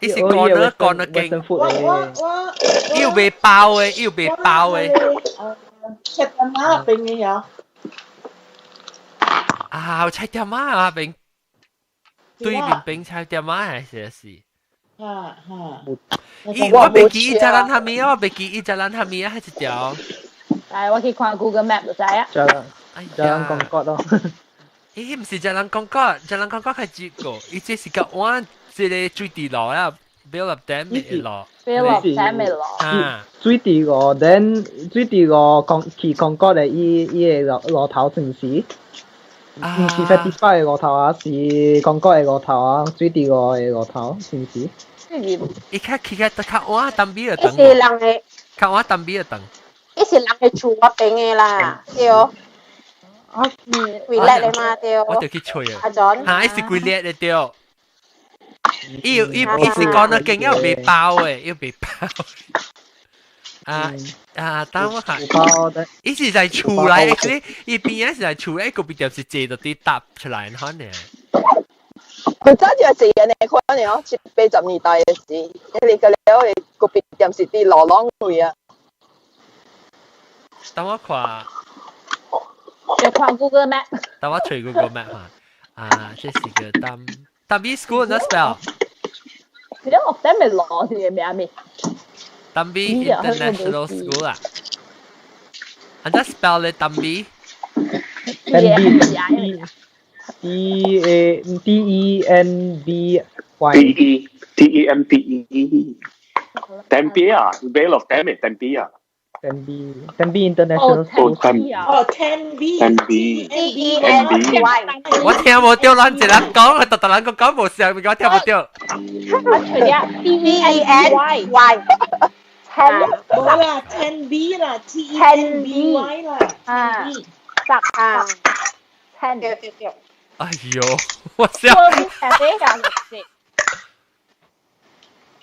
伊是高哪高哪間？我我我，伊有賣包的，伊有賣包的。菜店仔邊的呀。啊，有菜店仔啊邊，對面邊菜店仔還是是。哈哈，伊我袂記伊食咱蝦米啊，我袂記伊食咱蝦米啊，彼一條。來，我去看 Google Map 就知啊。食人講國咯。伊毋是食人講國，食人講國較接過，伊這是較往這個水池路啦，Vale of Dam 的路。 Vale of Dam 的路。啊。水池路，then 水池路講去講國的伊伊个路路頭是毋是？毋是 satisfy 的路頭啊，是講國的路頭啊，水池路的路頭是毋是？伊較去較較晚淡邊就伊是人的，較晚淡邊就等。伊是人的厝嗰邊的啦，對。啊，規列的嘛對。我就去揣啊。阿 John。嚇，伊是規列的對。伊伊伊是講得勁，要賣包的，要賣包。啊啊！等我看，伊是在厝內，actually，伊邊仔是在厝內，個邊店是坐到啲搭出來，可能。佢早就係人嘅款嘅哦，七八十年代嘅時，因為個了嘅個別店是佇羅朗位啊。等我看，就看 Google Map。等我揣 Google Map 嘛。啊，這是個 Tambi School 哪 spell？你學得咪攞啲名咩？ Tambi International School 啊。按怎 spell 咧 Tambi？ N B A D E N B Y D E D E M B E Tempe 啊，Vale of Tempe Tempe 啊。 Tenby Tenby International School。哦，Tenby Tenby D E N B Y。我聽無著，咱一人講，特特人個講無像，我聽無著。我除咗 D E N Y。冇啦，Tenby 啦，T E N B Y 啦，啊，十啊，ten 對對對。哎呦，我笑。 Cafe 啊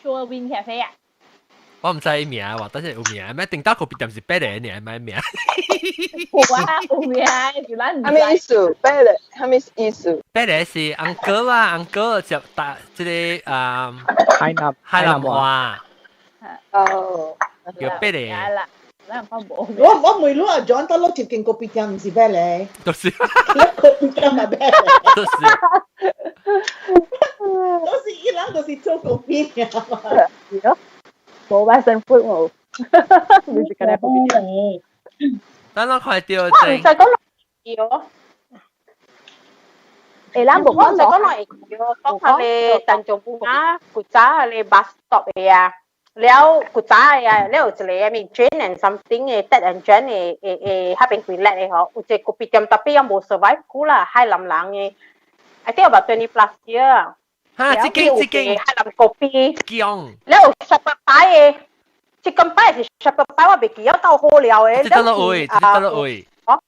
，Sure Win Cafe 啊。我唔知名喎，但是有名咩？頂到咖啡店是白的，你買名。有啊，有名，是咱唔什麼意思？白的，什麼意思？白的是 uncle 啊，uncle 就打這個啊，海南海南話。哦，叫白的。啦，咱講無。我問你阿 John 到攞一間咖啡店唔是白咧？就是。咖啡店嘛白。就是。都是伊人，都是做咖啡店嘛。是咯。冇 Western food 冇，你是今日咖啡店。等我看到我唔使講落橋。誒，咱無我唔使講落橋，講下你丹絨布啊，古早你 bus stop 的啊，了古早的啊，了有一個咩 Jane and something 的 Ted and Jane 的的彼邊幾叻的吼，有一個咖啡店 tapi 也無 survive 久啦，海南人的，I think about 20 plus year。哈，這間這間海南咖啡，姜，了有 shepherd pie 的，這間擺是 shepherd pie，我袂記得夠好料的。這倒落位，這倒落位。哦，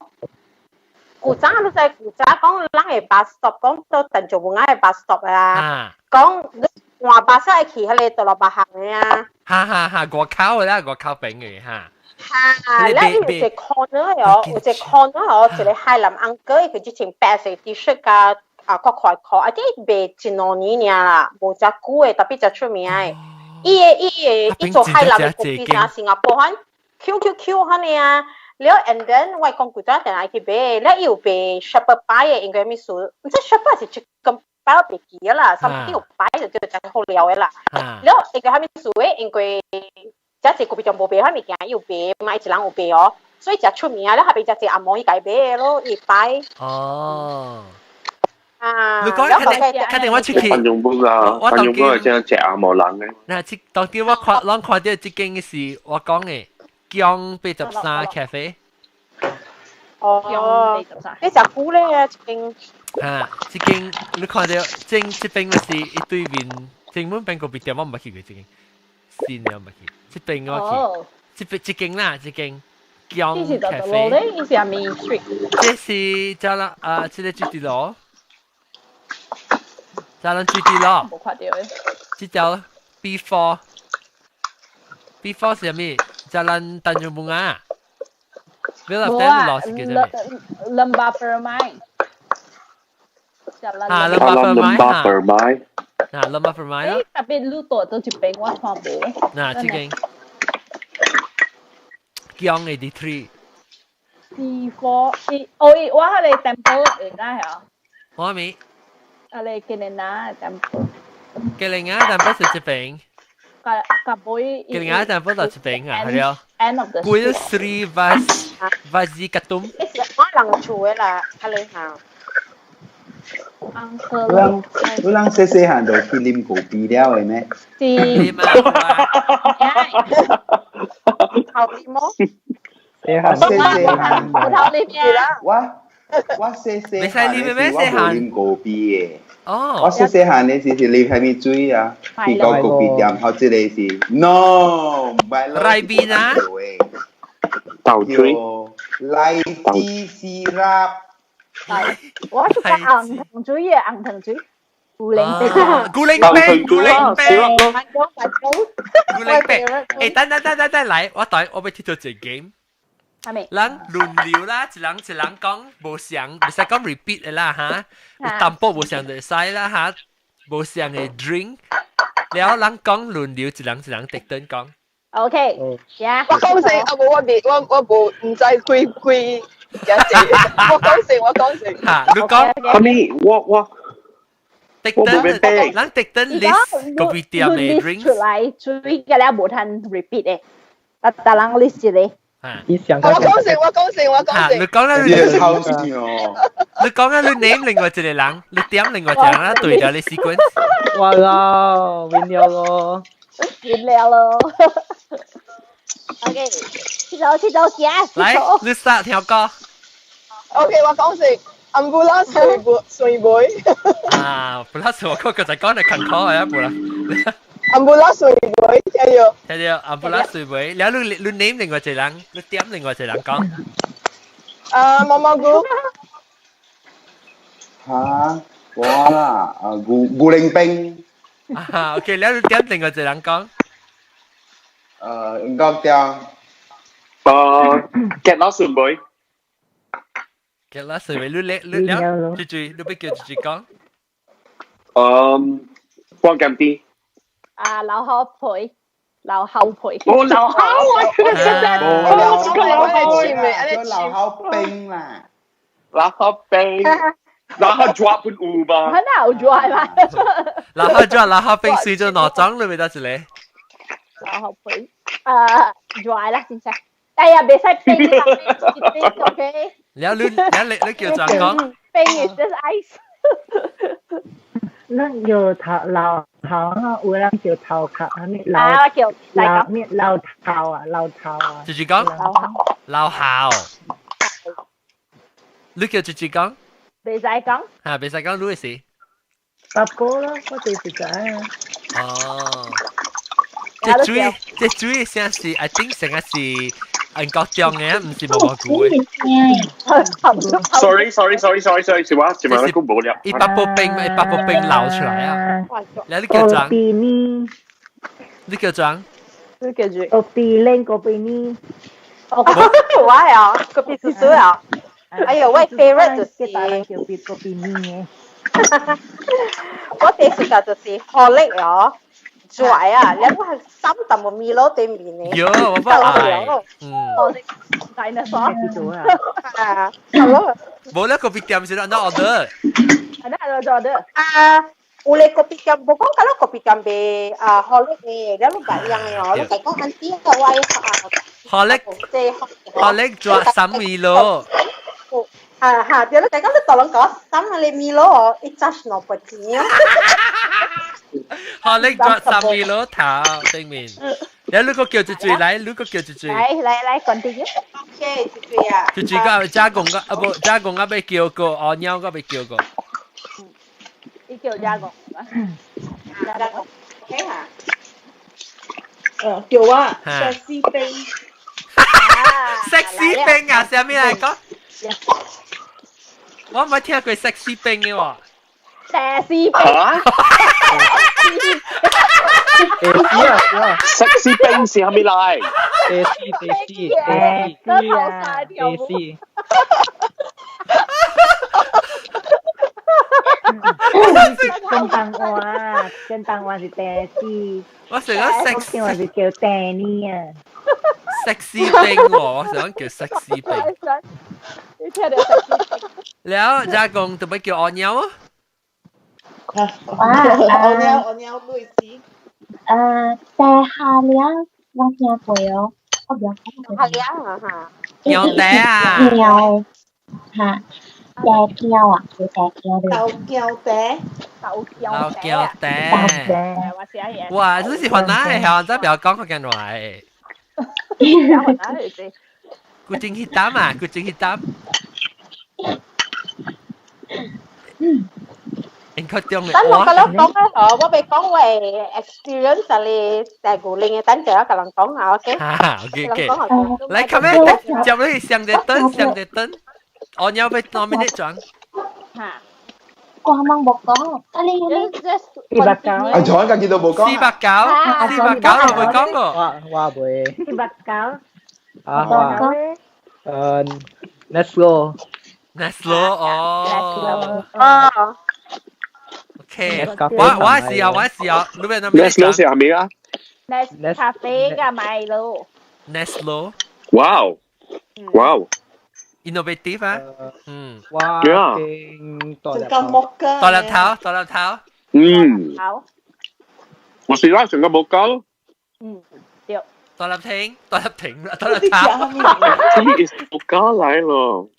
古早你知古早講人的 bus stop，講到鄧做文的 bus stop 啊，講你換巴士去彼個倒落別行的啊。哈哈哈，外口的啦，外口邊的哈。哈，了伊有一個 corner 哦，有一個 corner 哦，一個海南 uncle，佢之前白色 T 恤加啊，較快褲，啊，啲賣一兩年爾啦，無遮久的，特別真出名的。伊的伊的伊做海南的咖啡啥新加坡款，Q Q Q 款的啊。了，and then 我講古早定愛去買，了伊有賣 shepherd pie 的，應該咩事？毋知 shepherd 是 chicken pie 我袂記啦，something 有 pie 就叫真好料的啦。了，應該啥物事的？因為遮濟咖啡店無賣啥物件，伊有賣嘛，伊一人有賣哦，所以真出名。了，下邊遮濟阿毛伊家買的咯，伊擺。哦。啊！你講肯定肯定我出去。范仲本啊，范仲本係真係食阿毛人嘅。嗱，這當天我看，攏看到這間是我講的江83 cafe。哦，你食久咧啊，這間。啊，這間你看到正這邊是一對面，正本邊咖啡店我毋捌去過這間，新的我毋捌去，這邊我去，這邊這間啦，這間。江 cafe。呢？伊是啥物 street？這是加啦啊，這個水佇路。Jalan 水佇路。無看到的。這條 B4。B4 是啥物？Jalan Tanjung Bunga。Vale of Ten 路是叫啥物？ Lembah Permai。啊，Lembah Permai 啊，Lembah Permai 咯。特別路多到這邊我看無。嗱，這間江 83。 B4，伊哦伊我彼個 temple 會哪係啊？我咪。啊，你 Kelena temple。 Kelena temple 是這邊。甲甲尾。 Kelena temple 就這邊啊，係咯。 End of the Kuil Sri Vas Vazikatum。我人厝的啦，較咧嚇。你人你人細細漢就去啉咖啡了的咩？是。頭啉麼？細細漢。頭啉啦。我細細漢的時我無啉咖啡的。哦。我細細漢的時是啉啥物水啊？去到咖啡店，好這個是 no，唔係咯。 Ribena。豆水。荔枝 syrup。我是講紅糖水嘅紅糖水，古靈冰，古靈冰，古靈冰，古靈冰。欸，等等等等等，來，我等我欲佚佗一個 game。係咪？人輪流啦，一人一人講無相，袂使講 repeat 的啦哈。有淡薄無相就會使啦哈，無相的 drink。了人講輪流，一人一人特登講。 OK，我講先，啊無我未，我無毋知幾幾。我講先，我講先。嚇，你講。係咪我特登，咱特登 list 個別店嘅 drinks 出來，水嘅咧無通 repeat 嘅，特特人 list 一個。我講先，我講先，我講先。你講啦，你偷笑。你講啦，你 name 另外一個人，你點另外一個人啦，對咗你 sequence。哇啦，變了咯。變了咯。OK，去走去走，行。來，你start 聽歌。 OK，我講先。ambulance 水杯水杯。啊，ambulance 我嗰個就講你近口啊，冇啦。 ambulance 水杯，聽到。聽到 ambulance 水杯，然後你 name 另外一個人，你點另外一個人講。啊，毛毛菇。嚇，我啦，啊，牛牛奶冰。啊，OK，然後你點另外一個人講。吳國雕。結拉水杯。結拉水杯，你你你了，住住，你別叫住住講。光鑑啲。啊，劉厚培，劉厚培。哦，劉厚啊，哦，這個劉厚叫劉厚冰啦。劉厚冰，劉厚抓本有吧？很好抓嘛。劉厚抓，劉厚冰水做哪種你咪得一個？劉厚培，啊，抓啦，先生。哎呀，袂使冰啦，冰 OK。了你了你你叫怎講？冰 is just ice。咱叫頭老頭啊，有人叫頭殼，啊咩老老咩老頭啊，老頭啊。住住講。老校。你叫住住講。袂使講。嚇，袂使講，你嘅事。八哥咯，我就是知啊。哦。這水這水聲是，I think 成個是韓國中嘅，唔是毛毛菇嘅。 Sorry sorry sorry sorry sorry，是我是我講無了。一百步冰，一百步冰流出來啊！你叫怎？你叫怎？你叫住。個比靚個比呢？我啊，個比叔叔啊！哎呦，我 favorite 就是叫比個比呢嘅。我第四個就是好力哦。拽啊！你係三啖個米攞對面嘅。有，我不愛。嗯。我是 dinosaur。啊，好咯。冇咧，個別店是按怎 order？按怎 order？啊，有咧個別店，無講甲咱個別店賣啊，好力嘅，你攏白樣嘅哦，你講安啲個我啊。好力，好力抓三米咯。啊哈，對你講你大人講三個米咯哦，一扎是兩百錢。好力抓三米咯頭對面，你你個叫住住來，你個叫住住。來來來，continue。 OK，住住啊。住住個加工個啊不，加工啊被叫過，哦鳥個被叫過。你叫加工嘛？加工，OK 哈。叫啊，sexy 冰。 sexy 冰啊，啥物來講？我冇聽過 sexy 冰嘅喎。 sexy 冰。嚇？sexy 冰是係咪嚟？A C A C A C A C。廣東話，廣東話是第四。我成日 sexy 話是叫 Danny 啊。 sexy 冰喎，我想叫 sexy 冰。你聽到 sexy 冰？了，加工特別叫阿鳥啊？啊，阿鳥阿鳥類似。茶下了，我聽過哦，我唔曉下了啊哈。尿茶啊？尿嚇。茶膠啊，叫茶膠的。豆膠茶，豆膠茶。豆茶。哇，這是雲南的，嚇，真不要講福建話。雲南的。古井去擔啊，古井去擔。等我甲你講咧，嗬，我欲講我 experience 就係大古靈嘅，等陣我甲人講下，OK？啊，OK OK。來，come here，接你上隻燈，上隻燈。我要被攞咩轉？嚇！我啱啱冇講，啊你你490。啊，左家見到冇講。490，490都冇講過。我未。490。啊，我。Neslo。 Neslo 哦。哦。 OK，我試下，我試下，你邊那 Neslo 是係咩啊？Nescafe 加米露。 Neslo。哇哦！哇哦！ innovative 啊，嗯，我經大粒頭，大粒頭，大粒頭，嗯，好，我是啦，上個冇交。嗯，對。大粒停，大粒停啦，大粒頭。這裡是冇交來咯。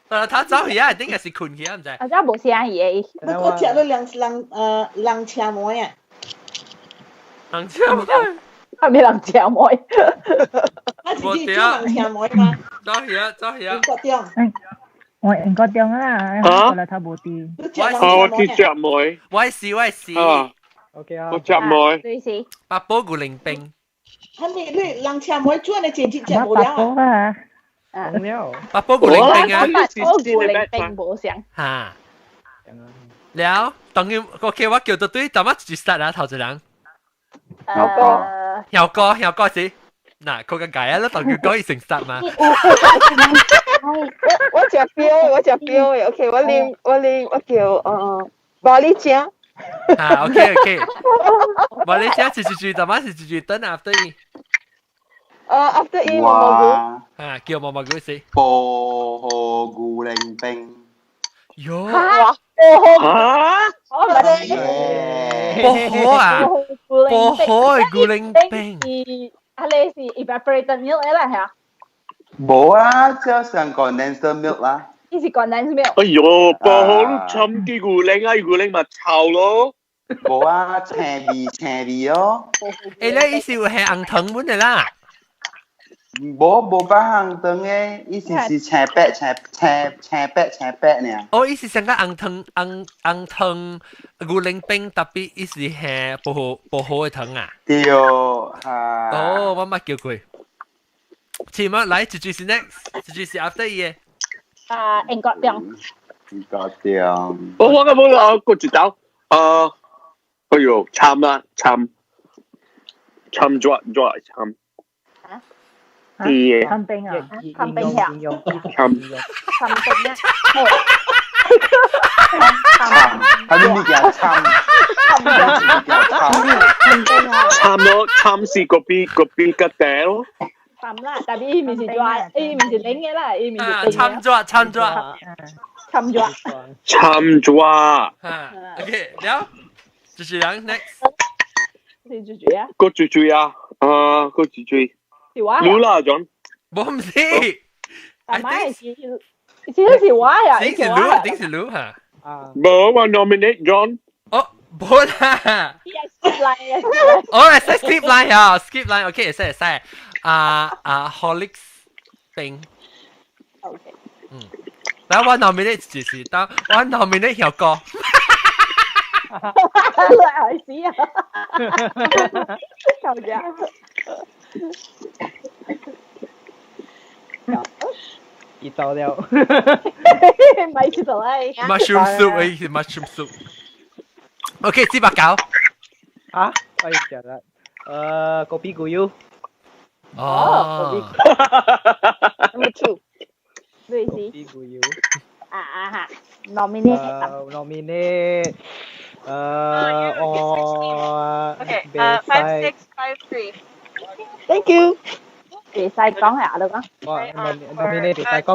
大粒頭走去啊，頂個是困去啊，毋知。啊，這無聲伊的。我食了兩人人車妹啊。人車妹。係咪人車妹？啊，是叫人車妹嗎？走去啊，走去啊。國中。我英國中啊，大粒頭無佇。我去食妹。我是我是。 OK 啊。我食妹。對是。八寶牛奶冰。係咪你人車妹做你前節食無了啊？啊。了。八寶牛奶冰啊。八寶牛奶冰無相。嚇。了，當然，OK，我叫到對，但我就 start 啦，頭一人。曉哥，曉哥，曉哥是，嗱，佢個解啊，你當佢講伊成 start 嘛。我食標，我食標的，OK，我啉我啉我叫巴黎醬。啊，OK OK，巴黎醬是是是，但係是是等 after 伊。 after 伊毛毛菇。啊，叫毛毛菇是。薄荷牛奶冰。喲。哇！薄荷。嚇？薄荷啊！薄荷牛奶冰。是，啊，你是 evaporated milk 啦，係啊？無啊，就上 condensed milk 啦。呢是 condensed milk。哎喲，薄荷都摻啲牛奶啊，牛奶咪臭咯。無啊，青味青味哦。欸，你意思有係紅糖本的啦？無無擺紅糖的，伊是是青白青青青白青白爾。哦，伊是上個紅糖紅紅糖牛奶冰，特別伊是係薄荷薄荷的糖啊。對啊。哦，我捌叫過。前乜來一句是 next，一句是 after 伊的。啊，英國中。英國中。我個冇啦，我一道。啊，哎喲，參啦參，參咗咗參。啲參冰啊，參冰啊，參參冰啊，參，係咪物件參？參參咯，參是嗰邊嗰邊個袋咯。參啦，但係伊毋是抓，伊毋是冷嘅啦，伊毋是冰。參抓參抓，參抓，參抓。啊，OK，了，主持人 next。是主持啊？個主持啊，啊，個主持。是我啊？你啦，John。我唔是。阿媽是，其實是我呀。頂是你，頂是你嚇。冇，我 nominate John。哦，冇啦。 skip line。哦，會使 skip line 啊，skip line，OK，會使會使。啊啊，Horlicks 冰。 OK。嗯，嗱，我 nominate 就是當我 nominate 曉哥。來死啊！求啫。伊走了。咪知道咧。 Mushroom soup，誒，mushroom soup。OK，489。啊，我食啦。kopi 古油。哦。 Number two。類似。 kopi 古油。啊啊哈，nominate。 nominate。我。 Okay, 5653. Thank you. 袂使講啊，你講。我 nominate 袂使講。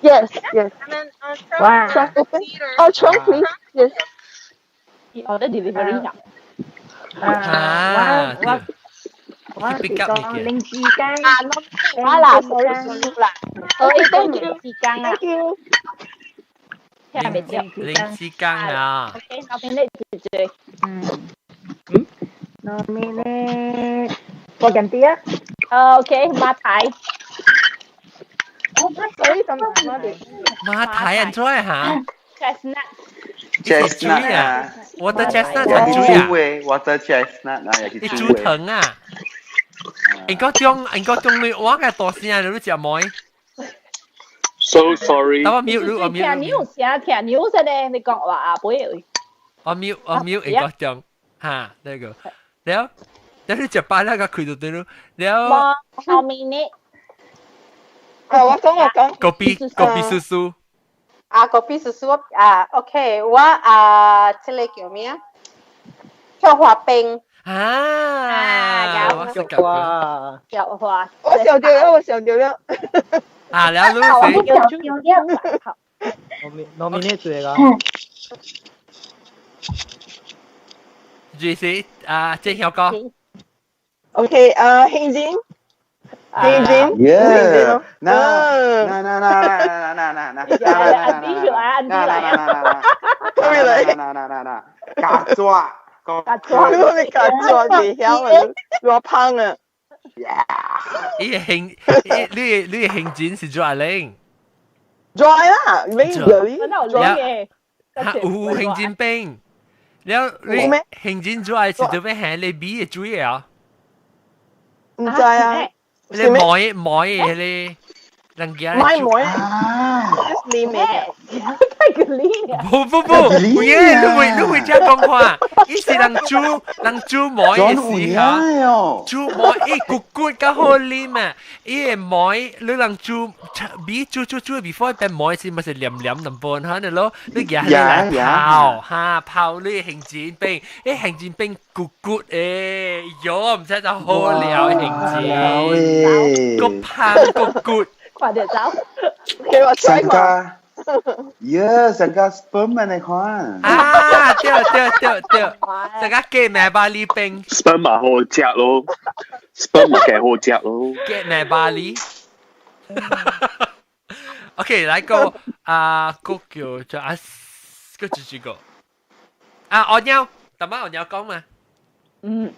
Yes, yes. 哇。 Trunk open. Oh, trunk please. Yes. order delivery 啊。啊，我我是講零之間。啊，我啦，sorry 啦，所以都零之間啊。 Thank you. 聽未到？零之間啊。 OK，nominate 住住。嗯。嗯。nominate 我近啲啊。 OK，馬太。 Sorry，咁馬太人做嚇。 Chestnut。 Chestnut 啊，我的 chestnut 很煮啊，我的 chestnut 啊，你煮糖啊。應該將應該將你我嘅大聲你都食冇。 So sorry。等我 mute 我 mute。聽 news 啊，聽 news 咧，你講話啊，不會。我 mute 我 mute 應該將嚇呢個，了，了你食飽那個開到對咯，了。 nominate。啊，我講我講。 kopi kopi 叔叔。啊，kopi 叔叔啊，OK，我啊，這個叫咩啊？菊花冰。啊，有菊花。菊花。我想到了，我想到了。啊，了你我叫叫了。 nominate 一個。就是啊，這曉哥。 OK，啊，興真，興真， Yeah，那那那那那那那那那安迪出來，安迪來啊！來，那那那那，夾抓，夾抓，你講夾抓袂曉啊，偌芳啊！伊個興，你你個興真是抓靈。抓啦，你你抓。有興真冰，了你興真抓是做咩？係你米的水啊？毋知啊。你摸摸迄個。人家買摸啊！你咩？太吉利啊！不不不，有影你會你會這講話，伊是人煮人煮糜的時候，煮糜伊骨骨較好啉啊！伊的糜你人煮米煮煮煮，before 變糜時，咪是黏黏淡薄嚇你咯，你夾起來泡哈泡你杏仁冰，伊杏仁冰骨骨誒，喲唔知就好料杏仁，個香個骨。看著走，給我上家，耶，上家 sperm 你看。啊，對對對對，上家雞命巴厘冰。 sperm 嘛好食咯，sperm 嘛幾好食咯。雞命巴厘。OK，來個啊，個叫做啊，個幾個啊，我鳥，大媽我鳥講嘛。嗯。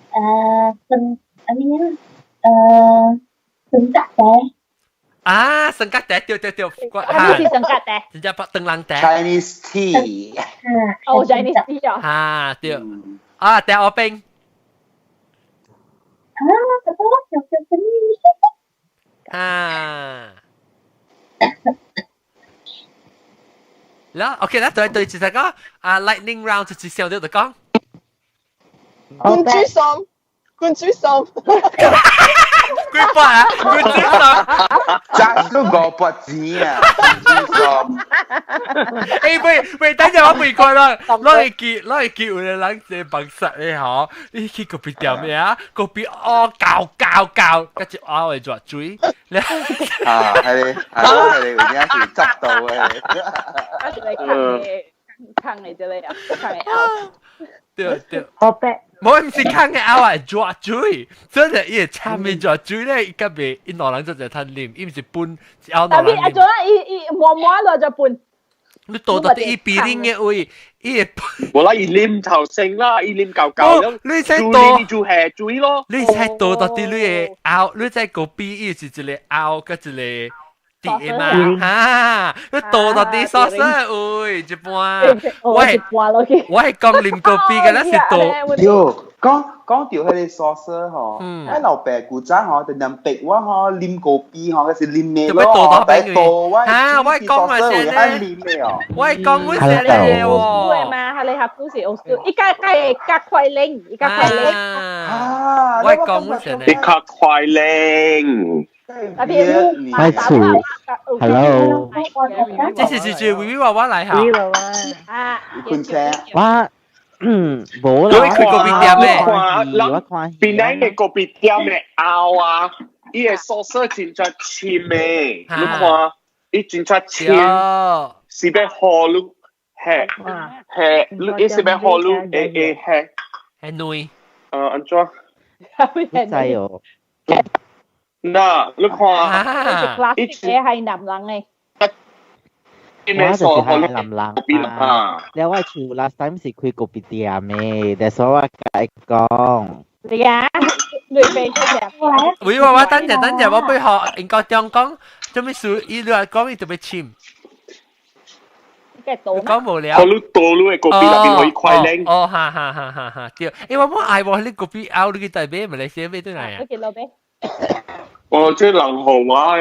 生，啊咩啊？生格茶。啊，生格茶，對對對，啊，你是生格茶，真正白燈籠茶。 Chinese tea。哦，Chinese tea 啊。啊，對。啊，茶烏冰。啊，這個我想想什麼？啊。啦，OK 啦，對對，就係講啊，lightning round 就是上到就講。滾水鬆，滾水鬆。幾百啊？滾水鬆。賺都500錢啊！滾水鬆。欸喂喂，等陣我未過啦，攞嚟記攞嚟記有個人坐白實的吼，你去咖啡店的啊，咖啡哦搞搞搞，跟住拗會抓水。啊，係係係，有影是執到的。啊，就嚟坑的，坑的這個啊，坑的拗。對對。好白。無毋是坑的拗啊，抓水，真係伊會參的抓水咧，伊甲袂，伊兩人做一趁啉，伊毋是分拗兩人。特別啊，做啊，伊伊摸摸落就分。你倒到啲伊鼻頂嘅位，伊會。無啦，伊啉頭先啦，伊啉夠夠咁。你使倒，做下水咯。你使倒到啲你會拗，你使個鼻伊是一個拗，佮一個。啲嘛，哈！你倒到啲沙士位一半，我係我係講啉咖啡嘅，咱是倒。喲，講講到迄個沙士吼，喺老爸古早吼，就人逼我吼啉咖啡吼，嗰是啉咩咯？但倒我，啊，我講嘛先咧，我講我先咧喎。對嘛，係你合故事，伊家家加快靈，伊加快靈。啊，我講我先咧，伊較快靈。開始，Hello，這是是是，微微娃娃來哈。啊，我無啦，你開咖啡店咩？我看邊頂嘅咖啡店嘅拗啊，伊個sauce真正深的，你看，伊真正深，是欲予你，嘿，嘿，你伊是欲予你會會嘿，嘿軟，按怎？你知哦。嗱，你看，伊係男人嘅。我就是係男人啊！了我厝 last time 是開咖啡店的，但所以我共伊講。係啊，你俾出嚟。喂，我我等陣等陣，我要學英國中講，做咩事？伊你話講伊特別深。講無聊。我你倒你的咖啡內邊可以快靚。哦，哈哈哈哈哈，對。欸，我冇愛喎，你咖啡拗你去台北馬來西亞買轉來啊？你去落買。哦，這人予我啊，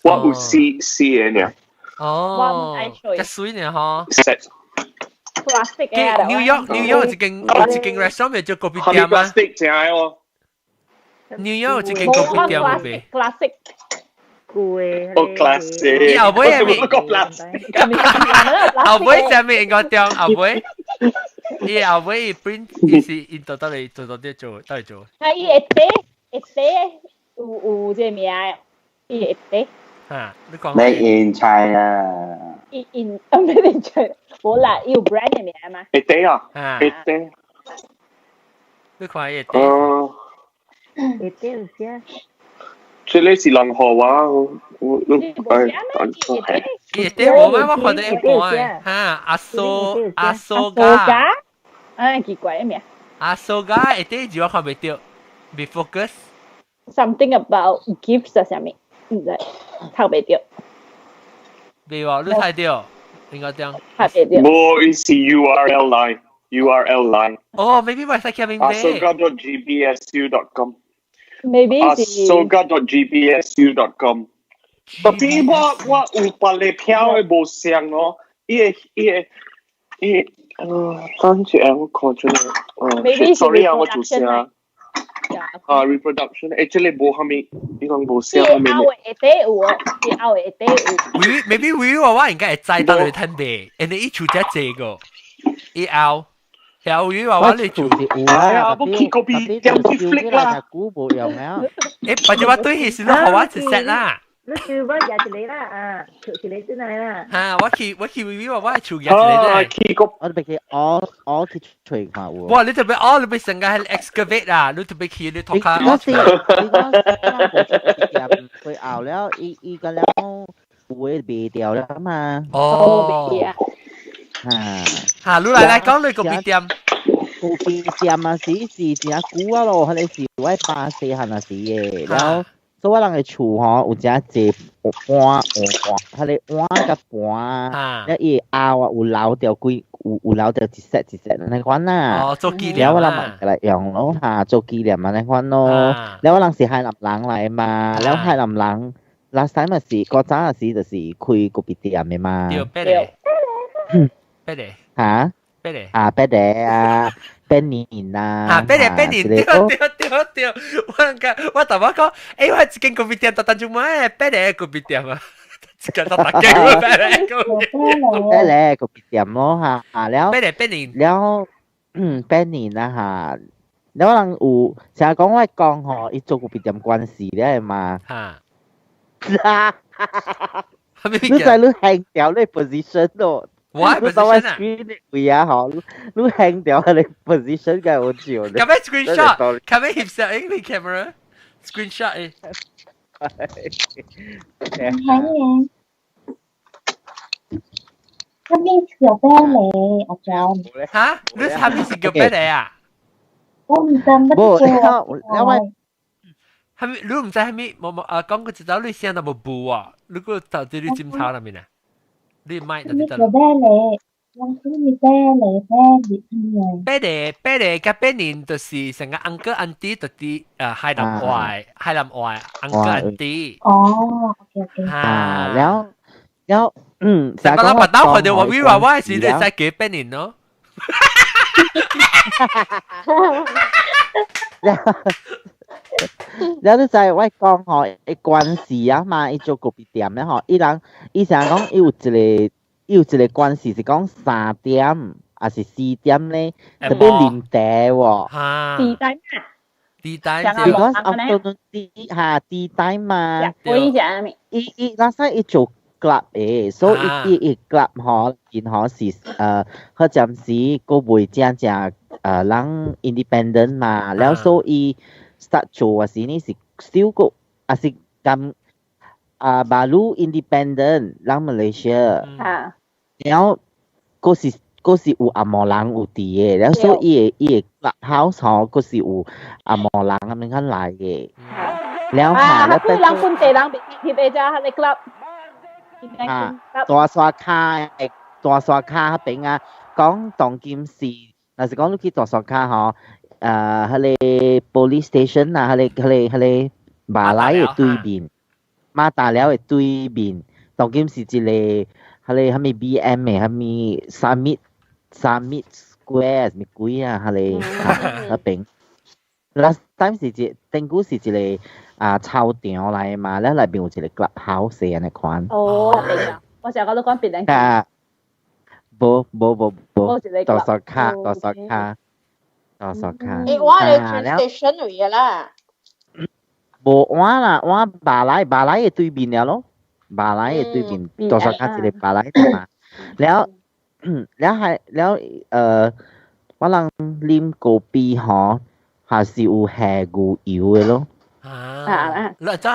我有四四個爾。哦，較媠爾吼。 Plastic 嘅。 New York New York 一間有一間 restaurant 咪叫咖啡店啊。 Plastic 正的哦。 New York 有一間咖啡店有賣。 Classic。舊哦，classic。伊後尾係咪？後尾係咪應該中？後尾，伊後尾伊 print 伊是伊到到底做到底做到底做。啊，伊會底會底有有這個名，伊會底。嚇，你講 Made in China。 In made in China，無啦，有 brand 嘅名嘛？會得啊，會得。你看會得。哦。會得有寫。這個是人號啊，我你哎，會得無咩？我看到一半嚇，阿蘇阿蘇加，哎，奇怪嘅名。阿蘇加會得字我看袂著，未 focus。 Something about gifts 啊，啥物？毋知，讀袂著。未喎，你睇著，應該點？讀袂著。無，伊是 URL 來，URL 來。哦，maybe 我使聽明白。 asoga.gbsu.com。 Maybe 是。 asoga.gbsu.com。特別我有別個票的無相哦，伊個伊個伊個，等陣我看出來。 Maybe sorry 啊，我做聲。啊，reproduction，誒，這個無蝦米，伊講無寫蝦米。後會底有哦，後會底有。 Maybe 我應該會知道你聽的，因為伊厝遮濟個，伊後，後會話我你厝是有啊，我去嗰邊點去 flick 啦，估無用啊。誒，或者我對彼時你予我一 set 啦。你叫我入一個啦，啊，一個進來啦。嚇！我去微我係厝入一個。去個，我特別去我去揣看有。哇！你特別哦，你別成個係 excavate 啊！你特別去你托卡。你是你講佢熬了，伊伊個了會賣掉了嘛？哦。嚇！嚇！你來來講你個店。咖啡店啊，是是真久啊咯，彼個是我爸細漢啊時的，了後。所以我人的厝吼有誠濟碗碗，彼個碗佮盤，了伊後啊有留著幾有留著一 set 一 set 按呢款啦。哦，做紀念了我人嘛來用咯嚇，做紀念按呢款咯。了我人是海南人來嘛，了海南人 last time 嘛是古早啊時就是開咖啡店的嘛。對，八个。八个。嚇？八个。啊，八个啊。八年啊！啊，八年八年，對對對對，我講我頭先講，欸，我一間咖啡店，特特做咩？八个咖啡店啊，一間特特間八个咖啡店，八个咖啡店咯嚇，了八个八年，了八年啦嚇，了人有成日講我講吼，伊做咖啡店關係咧嘛，嚇，你知你輕掉你 position 咯。我你當我 screen 位啊，吼，你輕掉你 position 嘅好笑。咁樣 screenshot，咁樣翕相，你 camera screenshot 誒。唔係嘅，下面是叫啤梨，阿 John。嚇？你下面是叫啤梨啊？我唔知乜叫。因為係咪你唔知係咪？冇冇啊！講個一走你聲都無布啊！你個頭這你枕頭那邊啊？你咪就得。叫啤梨，我叫你啤梨啤梨。啤梨啤梨佮八年就是成個 uncle auntie 就佇海南話海南話 uncle auntie。哦，OK OK。啊，了了，成個老闆當看到我以為我是你使叫八年咯。了你知我講吼，伊關係啊嘛，伊做咖啡店咧吼，伊人伊成日講伊有一個，伊有一個關係是講3點還是4點咧，特別啉茶喎。 Tea time 啊，tea time。 Because afternoon tea 嚇 tea time 嘛。我以前咪。伊伊那時伊做 club 的，所以伊伊 club 吼，然後是好暫時閣未正正人 independent 嘛，了所以。start 做啊時呢是 still 個啊是咁啊 baru independent 人 Malaysia，然後嗰時嗰時有紅毛人有佇的，然後所以伊個 clubhouse 吼，嗰時有紅毛人咁樣來的，然後啊，佢人本地人袂入的咋，彼個 club。啊，大沙跤的大沙跤彼邊啊，講當今時，若是講你去大沙跤吼。彼個 police station 啊，彼個彼個彼個馬來的對面，馬達寮的對面，當今是一個彼個啥物 BM 的啥物 Summit Square 啥物鬼啊，彼個彼邊。Last time 是一頂久是一個啊操場來嘛，了內面有一個 clubhouse 按呢款。哦，明啊！我成日都講別人。啊，無無無無，大沙跤大沙跤。大沙跤。欸，我係 train station 位啦。無換啦，換馬來馬來的對面了咯。馬來嘅對面，大沙跤一個馬來嘛。了，了係了我人啉咖啡吼，還是有下牛油嘅咯。啊，你怎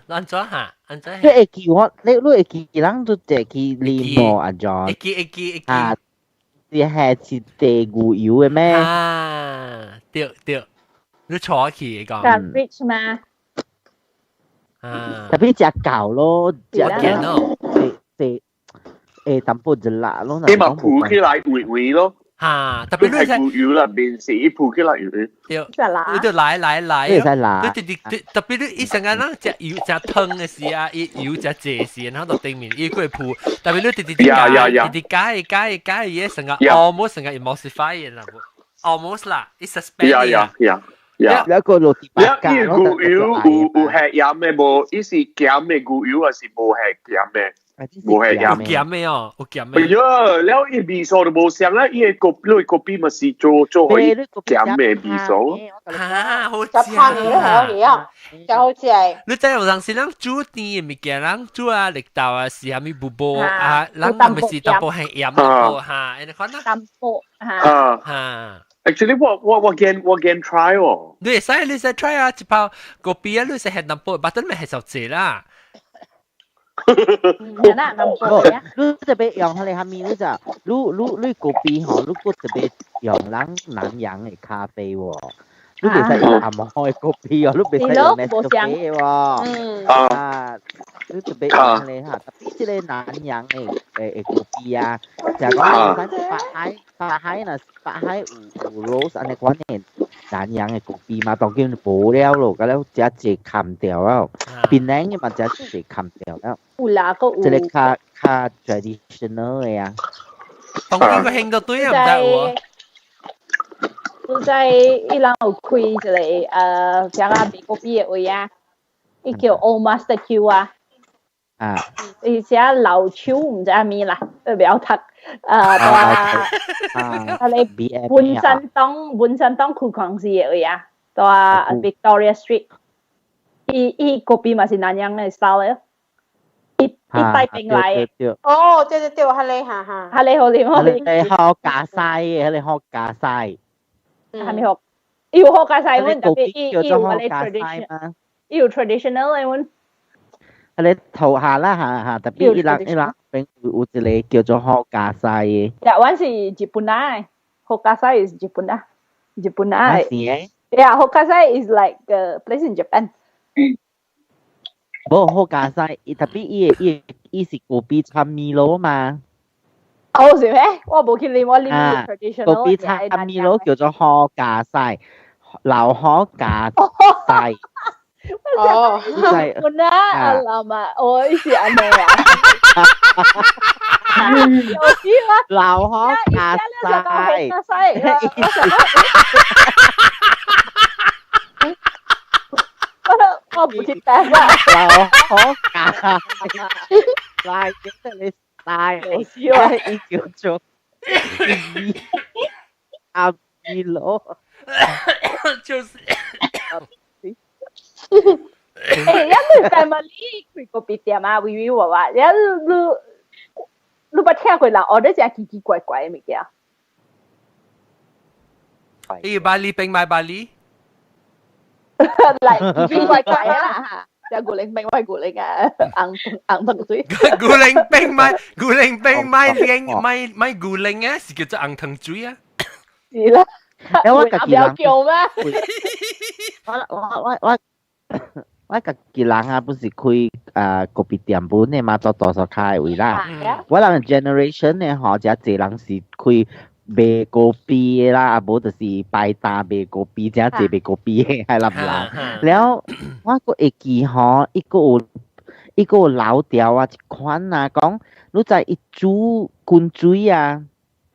你怎嚇？你怎？你會記我，你會記人都會去啉無阿 John？會記會記會記。啊，是下一塊牛油嘅咩？啊，對對，你坐去講。咁 rich 嘛？啊，特別食狗咯，食咯，食誒淡薄就辣咯。你嘛鋪起來圍圍咯。嚇！特別你係牛油啦，面是伊鋪起來圍圍。對，你就來來來，你使來。你直直特別你一陣間咱食油食湯嘅時啊，伊油食濟時，然後就頂面伊過鋪。特別你直直加，直直加加加伊成個 almost 成個 emulsify 啦，almost 啦，伊 suspend。呀呀呀！呀！一個落地了，伊牛油有下鹽的無？伊是鹹的牛油還是無下鹹的？無下鹽。有鹹的哦，有鹹的。哎呀，了伊味素就無相啦，伊個咖咖啡嘛是做做予伊鹹的味素。啊，好食。食香嘅好食，好食。你知有陣時咱煮甜的物件，咱煮啊綠豆啊，是啥物布布啊，咱咪是淡薄係鹽淡薄嚇，你看啦。淡薄嚇。嚇。 Actually，我見 try 喎。你會使 try 啊，一包咖啡啊，你使係淡薄，巴等咪係受濟啦。啦，淡薄啊。你特別用彼個蝦米？你就你咖啡吼，你閣特別用人南洋的咖啡喎。你袂使用暗開咖啡哦，你袂使用 Nescafe 喎。啊，你特別用彼個哈，特別這個南洋的咖啡啊，就講反正白海若白海有 rose 按呢款的南洋的咖啡嘛，當今無了咯，甲了誠濟砍掉了，檳榔的嘛誠濟砍掉了。有啦，閣有。這個較較 traditional 的啊。當今個興到對啊，毋知有無？有在伊人有開一個啥啊美國幣的位啊，伊叫 Old Master Q 啊。啊。伊寫老手毋知啥物啦，袂曉讀。啊，咧文山東區公司的位啊，蹛 Victoria Street。伊嗰邊嘛是南洋的 style 的，伊帶兵來的。哦，對對對，彼个哈哈。彼个好啉好啉。彼個好加西的，彼個好加西。係咪學？伊有好加西阮，特別伊有個 tradition，伊有 traditional 的阮。彼個頭下啦下下，特別伊人邊有一個叫做好加西的。呀，阮是日本仔的，好加西是日本仔，日本仔的。是的。 Yeah, Hokkasai is like a place in Japan. 無好加西，伊特別伊是咖啡摻米露嘛。哦，是咩？我無去啉，我啉 traditional。咖啡摻米露叫做好加西，老好加西。哦，日本啊，阿媽，我意思按呢啊。有啲啦，老好加西。我唔記得啦。老好加來，記得你帶，伊叫做阿米羅，就是。欸，你 family 開咖啡店啊，微微娃娃，你捌聽過人 order 隻奇奇怪怪的物件？伊巴厘冰買巴厘，嚟奇奇怪怪啦嚇！隻古靈冰喂古靈啊，紅紅糖水。古靈冰買古靈冰買靈買買古靈啊，是叫做紅糖水啊。是啦。我家己人叫咩？我家己人啊，不是開啊咖啡店本的嘛，做大沙跤的位啦。我人 generation 呢，吼，遮濟人是開賣咖啡的啦，啊無就是擺攤賣咖啡，遮濟賣咖啡的，係啦唔啦？了，我閣會記吼，伊閣有老調啊，一款啊，講你知伊煮滾水啊？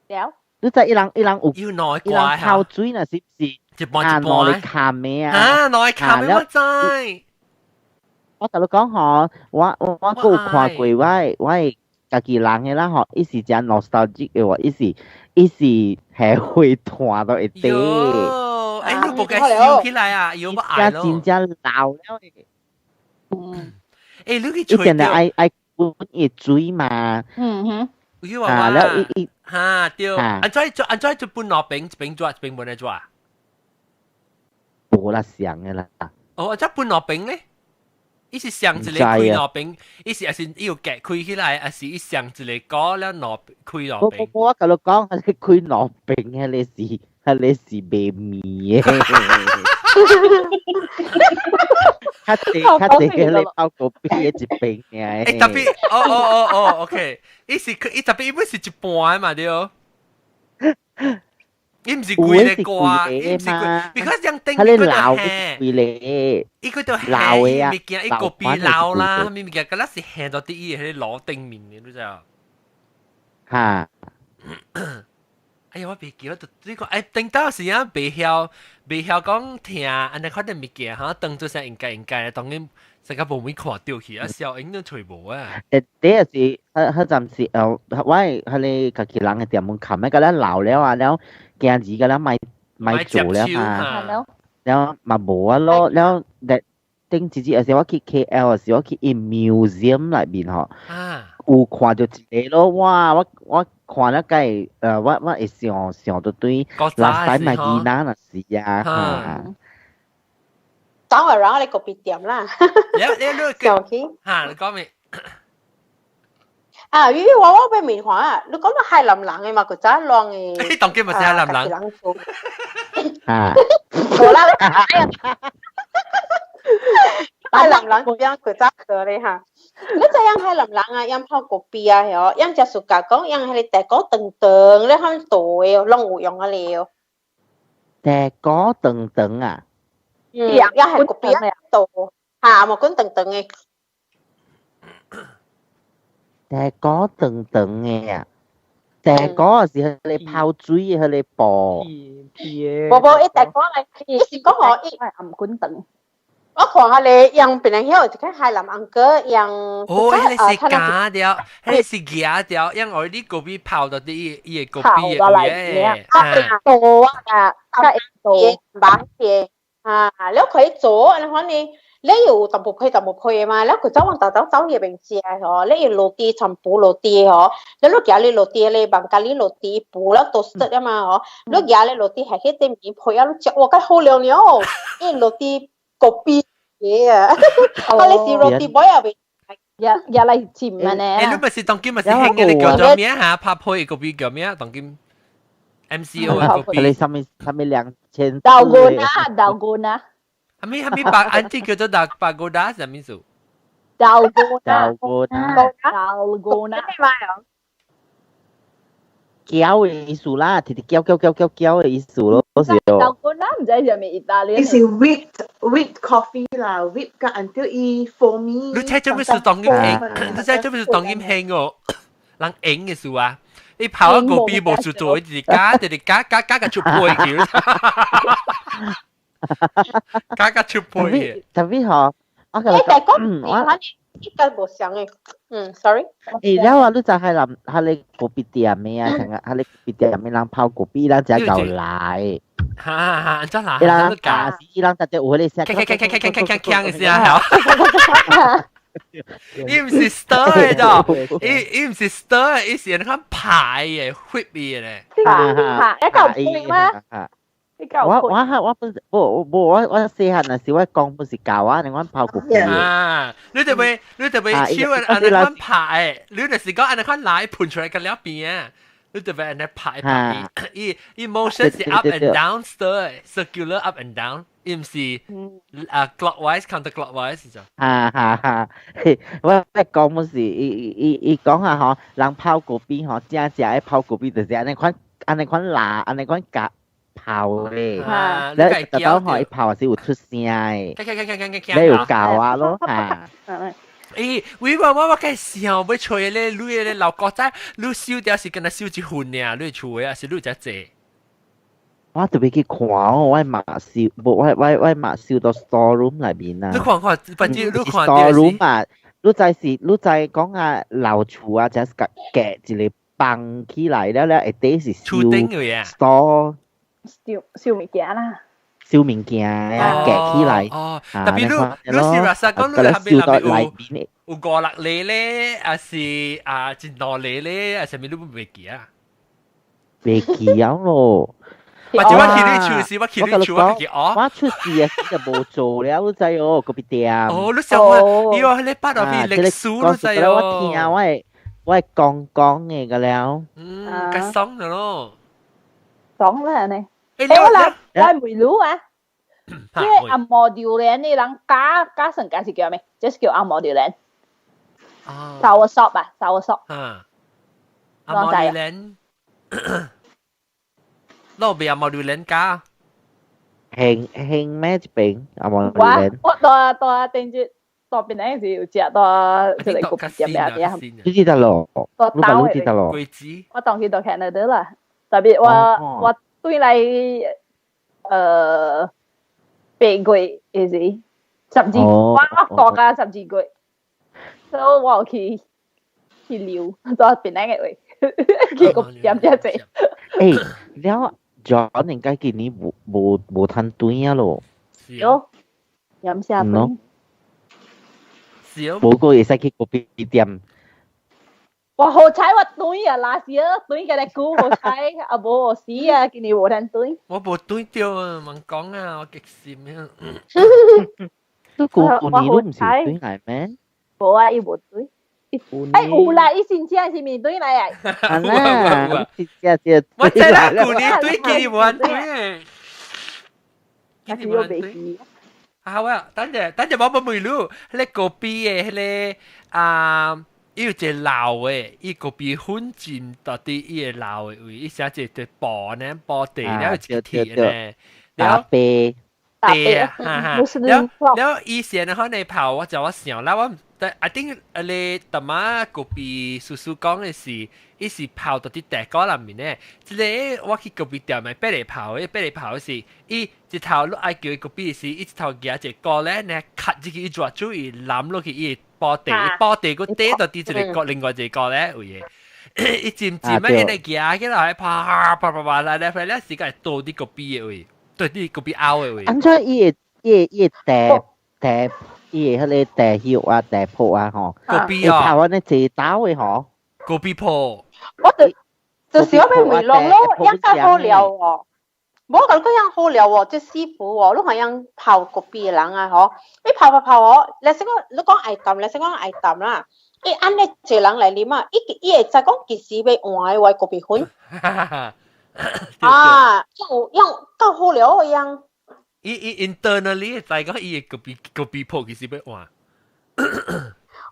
了。你知伊人有伊人泡水若是毋是？一半一半。啊，攞嚟冚的啊！啊，攞嚟冚的我知。我同你講吼，我閣有看過我家己人的啦吼，伊是誠 nostalgic 的喎，伊是下火炭都會得。喲，欸，你無共燒起來啊？有無愛咯？真正老了的。嗯。欸，你去一定係愛愛滾熱水嘛。嗯哼。啊，了伊伊哈對，按怎做按怎做分兩邊，一邊做一邊無咧做啊？無啦，上嘅啦。哦，按怎分兩邊咧？伊是上一個開兩邊，伊是還是伊有夾開起來，還是伊上一個果了兩開兩邊？我我甲你講，係開兩邊，彼個是袂麵嘅。較濟較濟個咧泡咖啡的一邊爾。欸，特別，哦哦哦哦，OK，伊是伊特別伊本是一半嘛對。伊毋是規個歌，伊毋是規，because 樣頂佢咧老規個，伊個就老的啊，物件伊個邊老啦，啥物物件，敢若是下到佇伊彼個爐頂面的，你知無？哈！哎呀，我袂記，我就你講，哎，頂到時啊，袂曉袂曉講聽，按呢款的物件哈，當做啥應該應該，當然成個無咪看著去，啊，小英都揣無啊。誒，第一是，彼彼陣時，我彼個家己人的店門口，甲咱老了啊，了今日甲咱賣賣做了嘛，了嘛無啊咯，了頂一日，時我去 KL 時，我去伊 museum 內面吼，有看著一個咯，哇！我我看了該，我我會想想到對，垃圾嘛囡仔若是啊，哈。等下讓我哋個別店啦。你你上去。嚇，你講咩？啊，因為我我被問看啊，你講到海南人的嘛，佢早亂的。你當今嘛是海南人？啊。無啦，海南人樣佢早做咧哈。你知影海南人啊，飲泡咖啡啊，嗬，飲只暑假講飲彼個茶果長長，咧很大的，攏有用啊咧。茶果長長啊？嗯，也係咖啡大，嚇，無管長長的。茶果長長的啊？茶果是彼個泡水的彼個布。無無，伊茶果來，伊是講吼，伊頷頸長。我看下咧，用別人曉一個海南紅果用。哦，彼個是假掉，彼個是假掉，因為你咖啡泡到佇伊個咖啡的位啊，多啊，啊，多，白嘅啊，了可以做，你看你，你有淡薄配淡薄配的嘛，了佢走往豆豆走入邊食吼，你有落地全部落地吼，你落夾你落地咧，網咖你落地補了都食了嘛吼，你夾你落地係去對面配啊，你食哇，較好料了，伊落地。咖啡嘅啊，我你是 roti boy 啊？也也來佔啊呢？欸，你不是當今咪是興嘅，你叫做咩嚇？拍配咖啡叫咩？當今 MCO 嘅咖啡。你上面上面2000。豆干啊，豆干啊。係咪係咪白安吉叫做大白哥打什麼意思？豆干啊。豆干。豆干啊。攪的意思啦，直直攪攪攪攪攪的意思咯，是哦。豆干啦，毋知是咪意大利？伊是 whipped whipped coffee 啦，whip 甲 until 伊 foamy。你睇做咩事當今興？你睇做咩事當今興哦？人影嘅事啊！你跑一個邊無事做，直加直直加加加個出配橋，加個出配嘅。特別吼，我你大哥，我一個無相嘅，嗯，sorry。欸，了啊，你知海南，彼個咖啡店的啊，像啊，彼個咖啡店的人泡咖啡，人才夠來。哈哈哈，怎來？伊人教是，伊人直接有彼個聲，鏘鏘鏘鏘鏘鏘鏘的聲，曉。伊毋是 stir 的，伊伊毋是 stir，伊是按呢拍的，whip 的咧。拍，一嚿配嗎？我我我本無無我我細漢若是我講本是教我，你阮泡咖啡。啊！你特別你特別手按呢款拍的，你若是講按呢款來噴出來個了邊啊！你特別按呢拍拍伊伊 motion 是 up and down stir，circular up and down，伊毋是啊 clockwise counterclockwise 是就。哈哈哈！我我講本是伊伊伊講下吼，人泡咖啡吼，正正的泡咖啡就是按呢款按呢款拉，按呢款夾。泡咧，你特登可以泡是有出聲的，你有教啊咯嚇。欸，喂我我我計想要揣咧，你咧老國仔，你收掉是敢若收一份爾，你厝的，還是你遮濟？我特別去看哦，我嘛收，無我我我嘛收到 store room 內面啊。你看看，反正你看 store room 啊，你知是，你知講啊，老厝啊，就是夾一個放起來了了，下底是收 store。燒燒物件啦，燒物件啊，夾起來。哦，特別你你是話講你下邊那邊有，有五六個咧，還是啊一兩個咧，還是啥物你袂記啊？袂記啊咯。或者我去你厝時，我去你厝，我記哦。我出事啊，就無做了，你知哦，咖啡店。哦，你想我，伊話你捌落去歷史，你知哦。我聽我會講講嘅個了。嗯，較爽咗咯。爽啦呢。誒，我來來問你啊。這個紅毛榴蓮的人加加成加是叫咩？就是叫紅毛榴蓮。哦。 Soursop 啊，soursop。啊。紅毛榴蓮。攞邊紅毛榴蓮加？興興咩一邊紅毛榴蓮？我我到頂住到邊陣時有食到這個咖啡店咩？你記得咯？到島記得咯？果子。我當時到 Canada 啦，特別我對來8月的時，12，我過甲12月，所以我有去溜到邊個位，去個店遮濟。誒，了 John 應該今年無趁轉啊咯。有，飲啥杯？是哦。無過會使去咖啡店。我好彩我轉啊，那時啊轉個來久好彩，啊無死啊，今年無通轉。我無轉到啊，莫講啊，我激心啊。都舊年都唔是轉來咩？無啊，伊無轉。哎，有啦，伊真正是面對來啊。啊啦，真正我知啦，舊年對，今年無通轉。今年無通轉。啊，我等陣等陣，我問問你，彼個咖啡的彼個啊。伊有一個老的，伊咖啡粉浸到底伊個老的位，伊寫一個布呢，布地了有一個鐵呢，了對啊，哈哈，了了以前可能泡我就我想啦，我但 I think 你大媽咖啡叔叔講的是，伊是泡到佇地鍋內面呢。這個我去咖啡店買白嚟泡的，白嚟泡的是，伊一頭你愛叫伊咖啡時，伊一頭舉一個鍋咧，呢卡入去伊抓住伊攬落去伊。包地，包地個底到底一個鍋，另外一個鍋咧有嘅。伊漸漸啊，伊來行起來，啪啪啪啪來來來，時間倒啲咖啡的位，對啲咖啡拗的位。按怎伊會伊會茶茶，伊會彼個茶葉啊、茶鋪啊吼，咖啡啊，泡安呢濟豆的吼，咖啡鋪。我就是我欲問攏咯，樣較好料哦。無講嗰樣好料哦，這師傅哦，你看樣泡咖啡的人啊吼，你泡泡泡哦，你先講你講愛淡，你先講愛淡啦。伊按呢濟人來啉啊，伊伊會知講幾時欲換的話咖啡粉。啊，樣樣夠好料的樣。伊 internally 會知講伊的咖啡鋪幾時欲換。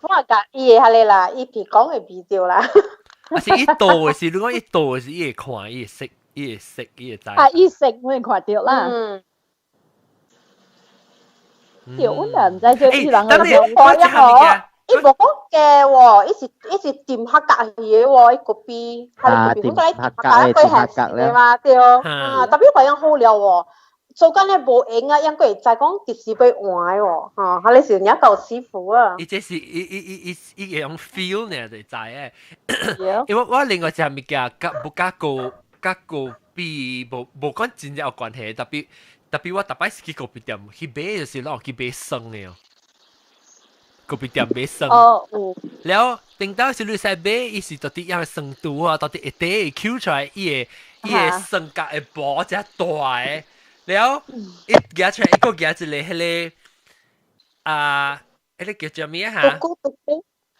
我甲伊會彼个啦，伊譬講會比著啦。啊是伊倒的是，你講伊倒的是伊會看，伊會識。伊會識，伊會知。啊，伊識我會看著啦。嗯。對，阮也毋知這伊人個。我一項伊無講假喎，伊是掂客家去的喎，伊咖啡，彼個咖啡粉個伊掂客家的嘛，對。啊，特別樣好料喎，做緊咧無閒啊，應該會知講幾時欲換的喎，吼，彼個是爾夠師傅啊。伊這是伊伊伊伊伊會用 feel 呢，就知的。因為我另外一項物件，佮無佮高。佮咖啡無無講真正有關係，特別特別我逐擺是去咖啡店去買，就是攏去買酸的哦。咖啡店買酸。哦，有。了，頂到時你使買，伊是到底樣酸度啊，到底一塊會抾出來，伊個伊個酸角會薄遮大个。了，伊舉出來，伊閣舉一個彼個啊，彼個叫做啥物啊？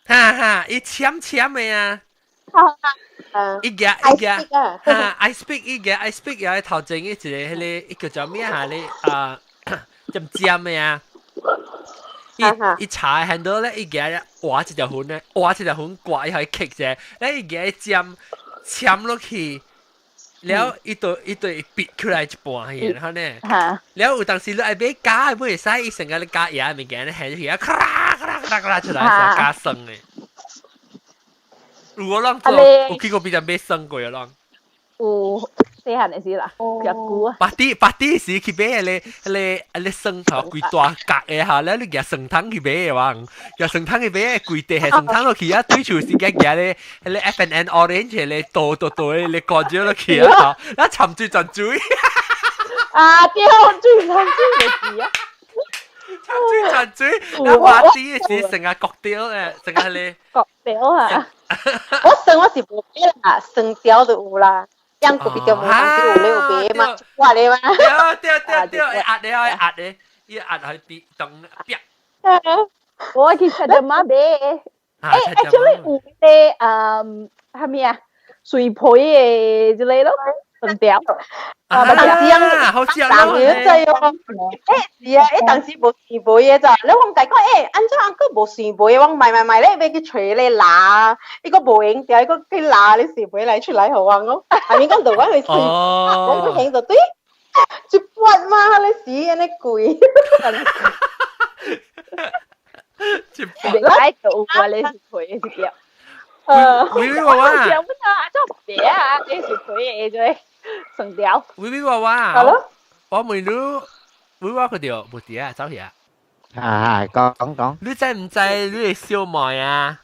哈哈，伊淺淺的啊。伊舉伊舉，哈，ice pick 伊舉 ice pick 也頭前伊一個彼個，伊叫做咩啊？咧啊，尖尖的啊。伊伊搽 handle 咧，伊舉挖一條粉咧，挖一條粉掛伊予伊吸者，咧伊舉尖攕落去，了伊就伊就會篦起來一半去，然後呢，了有當時你愛買加，買會使，伊成個咧加鹽物件咧，下去啊，咔啦咔啦咔啦咔啦出來，是加酸的。有我攏做，有去過比較買酸過啊攏。有細漢的時啦，較久啊。白啲白啲時去買彼個彼個彼個蒜頭規大角的哈，了你舉蒜湯去買的話，舉蒜湯去買，規地下蒜湯落去啊，對厝時間舉咧彼個 F and N orange 咧倒倒倒咧乾椒落去啊，咱沉水浸水。啊對，水浸水袂記啊。水殘水，你話啲是成日割掉咧，成日你割掉啊！我算我是無買啦，算條就有啦。養個比較無當時有咧有買嘛，我咧嘛。對對對對，壓你啊壓你，伊壓去跌動啪。我去食隻馬買。誒，actually 有咧，嗯，係咪啊？水皮的之類咯，算條。啊，當時啊，好食咯，欸，是啊，欸，當時無水皮的咋？你我甲伊講，欸，按怎按閣無水皮的？我買買買咧，欲去揣咧拿，伊閣無閒掉，伊閣去拿咧水皮來出來予我講。下面講就我去水，我不行就對，一半嘛，咧死按呢貴。一半。來就有我咧水皮的一條。微微娃娃，想不到啊，做別啊，你是皮的做算條。微微娃娃，好咯。我問你，微娃佢條無佇啊，走去啊。啊，講講。你知唔知你的小妹啊？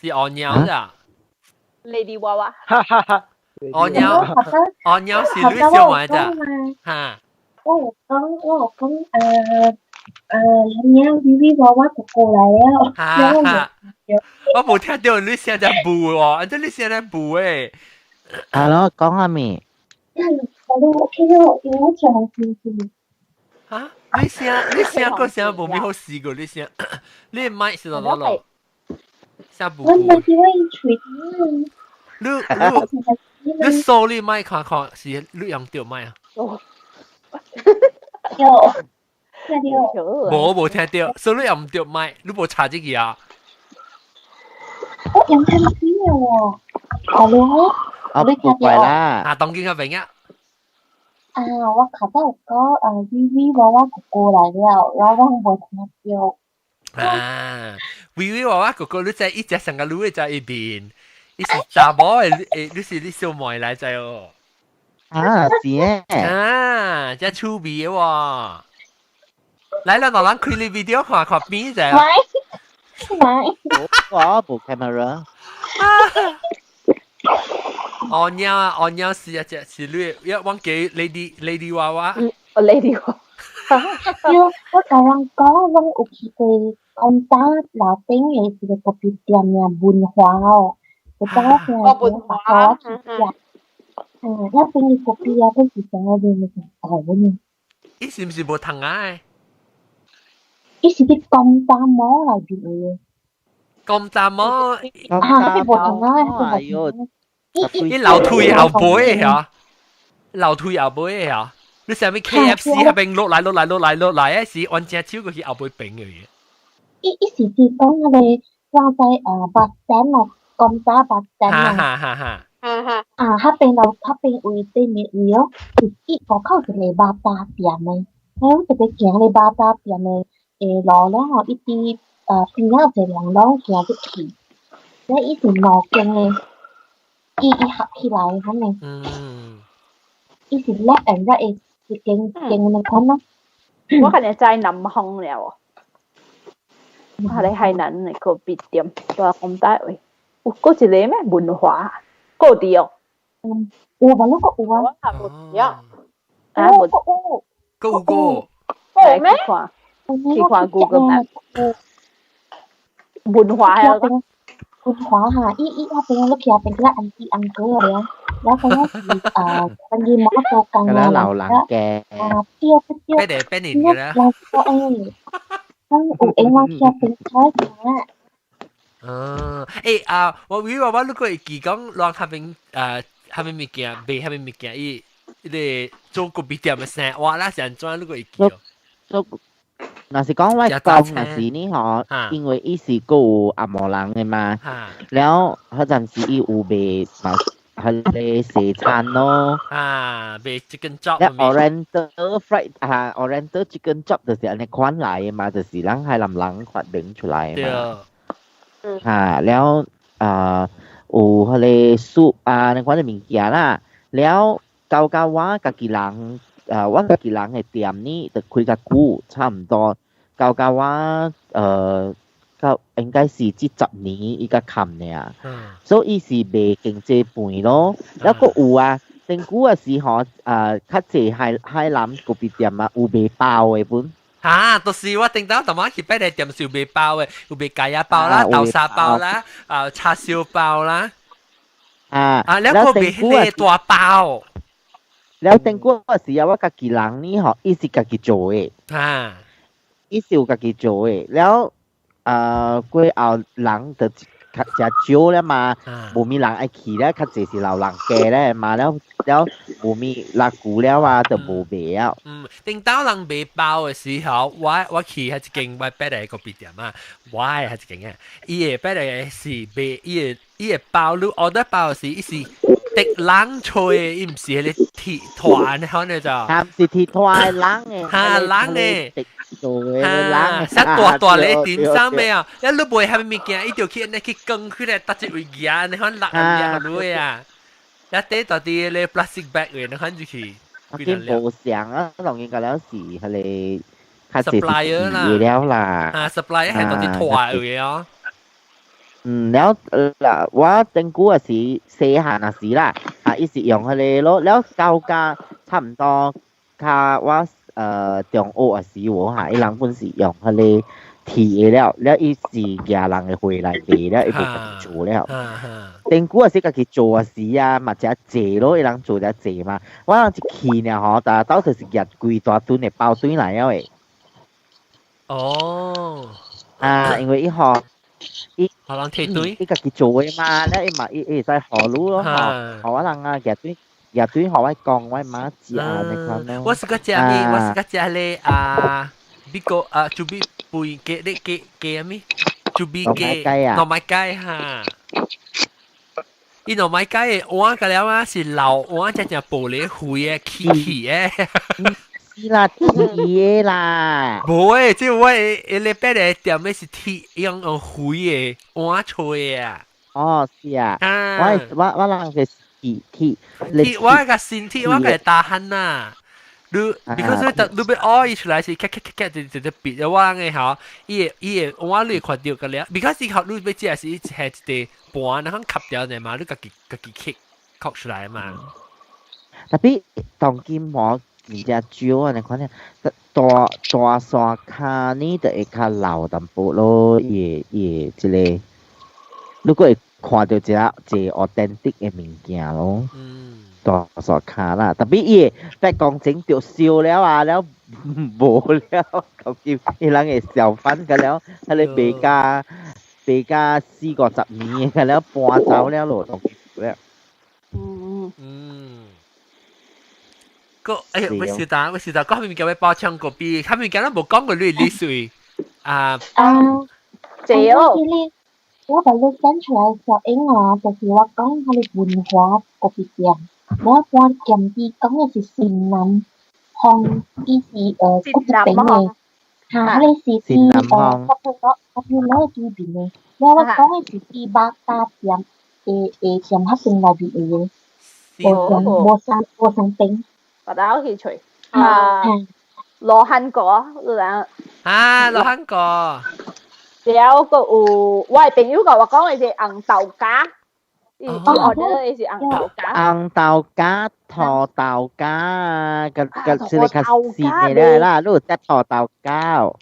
是鴯鳥咋？Lady 娃娃。哈哈哈。鴯鳥，鴯鳥是你小妹咋？哈。我有講，我有講，人家微微娃娃就過來了。哈哈。我無聽到你聲在舞哦，按怎你聲在舞誒？係咯，講下咪。我都 OK 咯，因為我唱是是。哈？你聲你聲個聲無咪好試過，你聲你麥是哪咯？聲舞。我唔是我喙。你你你掃你麥看看是你用著麥啊？有。聽到。無無聽到，所以你用毋著麥，你無插進去啊？我用聽到喎，好咯，你聽到啦？啊，當今較明啊！啊，我較早有講啊，微微娃娃哥哥來了，然後我無聽到。啊，微微娃娃哥哥，你知伊食上個女的在一邊，伊是查某的，誒，你是你小妹來知哦。啊，是誒。啊，這趣味的喎。來啦，老人開你 video 看看邊者。喂喂。我無 camera。鴯鳥啊，鴯鳥是一隻是你，一忘記 lady lady 娃娃。哦，lady 娃。我共人講，阮有去過講早樓頂的一個咖啡店名文華哦，有早聽文華，嗯，那邊的咖啡啊，佢是啥個面的豆呢？伊是毋是無糖啊？伊是佇江大摩內面的。江大摩，啊，佢無糖啊，哎喲，伊樓梯後背嚇，樓梯後背嚇。你啥物 KFC 彼邊落來落來落來落來，是彎正手過去後背平嘅嘢。伊是指講那個我在巴山咯，江大巴山咯。哈哈哈！哈哈。啊，彼邊樓彼邊位對面位哦，是伊外口一個肉燥店的，我特別行咧肉燥店的路了吼，伊佇邊仔一個人攏行入去，咧伊是兩間的，伊合起來按呢。嗯。伊是 left and right 的一間間那款咯。我可能在南方了哦，我係海南的咖啡店，在講大話。有閣一個咩文華，閣佇哦。嗯，有吧？那個有啊。有。啊，有有。閣有個。來去看，去看 Google Map。文華啊。文華哈，伊伊那邊你去那邊叫安迪安哥了，然後嗰是關於摩托工啊，老人嘅。啊，對對對。邊年嘅啦。老誒，咱有閒我去那邊睇下。嗯，欸啊，我以為我如果會記講，亂彼邊彼邊物件賣彼邊物件，伊伊個做咖啡店的生活啦，是按怎你閣會記哦？做，若是講我講，若是呢吼，因為伊是閣有紅毛人的嘛，了彼陣時伊有賣嘛，彼个西餐咯。啊，賣 chicken chop。了 Oriental fried 啊，Oriental chicken chop 就是按呢款來的嘛，就是咱海南人發明出來的嘛。對。啊，了啊，有彼个 soup 啊，那款的物件啦，了到到我家己人啊，我家己人的店呢，就開較久，差毋多。到到我到應該是這10年伊才冚爾，所以伊是賣經濟飯咯。了閣有啊，頂久也是吼啊，較濟海南咖啡店啊，有賣包的本。嚇，就是我頂到頭晚去擺嚟店是有賣包嘅，有賣咖椰包啦、豆沙包啦、啊叉燒包啦。啊，兩個賣迄個大包。了頂過時啊，我家己人呢吼，伊是家己做的。伊是有家己做的。了，過後人就較誠少了嘛，無物人愛去咧，較濟是老人家咧嘛，了了無物落久了啊，就無賣了。嗯，頂到人賣包的時候，我去彼一間我伯的咖啡店啊，我的彼一間啊，伊的伯的是賣伊的包，你 order 包時，伊是滴冷吹，伊毋是彼个鐵團，可能就。啊，毋是鐵團，冷的。哈，冷的。做的冷。啥大大咧點心的啊？一你賣啥物物件，伊就去按呢去扛起來，搭一位夾，按呢款落按落啊。一啲到啲咧 plastic bag 嘅，你看住去。我見無相啊，當然個了是彼個較濟 supplier 啦，了啦。啊，supplier 係到啲團嘅哦。嗯，了啦，我頂久也是細漢也是啦，啊，伊是用彼個咯，了到家差唔多，較我中學也是有哈，伊人本是用彼個鐵的了，了伊是舉人的貨來賣了，伊無家己做了。頂久也是家己做也是啊，嘛誠濟咯，伊人做誠濟嘛。我人一去爾吼，但到底是舉規大噸的包轉來了的。啊，因為伊吼。伊予人提對，伊家己做的嘛，了伊嘛伊會使予你咯，予我人啊，舉對舉對，予我講我媽食按呢款咯。我是個食咩？我是個食咧啊，美國啊，豬米肥雞咧雞雞咩？豬米雞，糯米雞哈。伊糯米雞的碗個了啊，是老碗，只只玻璃灰的，起起的。是啦，鐵的啦。無誒，這我一禮拜來店的是鐵，用灰的碗吹啊。哦，是啊。我人是鐵鐵。鐵我個新鐵，我個大漢呐。你，because 你欲挖伊出來是咔咔咔咔就就就別我人的吼，伊的碗你會看著個了，because 伊吼你欲食是係一個盤，然後吸掉的嘛，你家己家己切扣出來嘛。 Tapi 當今我真正少啊！你看咧，大大山跤呢就會較老淡薄咯，伊會這个，如果會看著一個一個 authentic 的物件咯。大山跤啦，特別伊會別講整著燒了啊，了無了，究竟伊人會小販個了，彼个賣甲賣甲四五十年個了搬走了咯，當今了。個哎呀，我小等，我小等，講物件欲包唱個比，較物件咱無講過你你水啊。啊，這哦。我把你 send 出來小英啊，就是我講彼个文華咖啡店，我我兼啲講的是新南巷，伊是古一邊的，哈，彼個是佇popular 對面的，了我講的是佇肉搭店的的店彼邊內面的，無相無相無相邊。我打去揣啊，羅漢果，你知啊，羅漢果。了閣有我的朋友共我講的是紅豆莢，伊order 的是紅豆莢。紅豆莢、土豆莢啊，個個這個較新的啦，你有食土豆莢？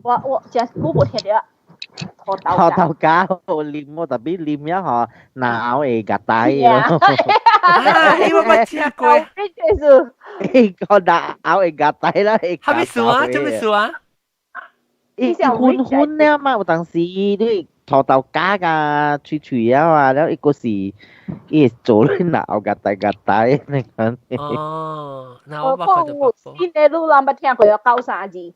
我誠久無聽著土豆土豆莢有啉我特別啉了吼，腦會夾呆咯。啊，我捌食過。個腦會夾呆啦，會。啥物事啊？啥物事啊？伊粉粉了嘛，有當時你土豆莢甲脆脆了啊，了伊閣是伊會做你腦夾呆夾呆那款。哦，那我講有新的你人捌聽過九三字？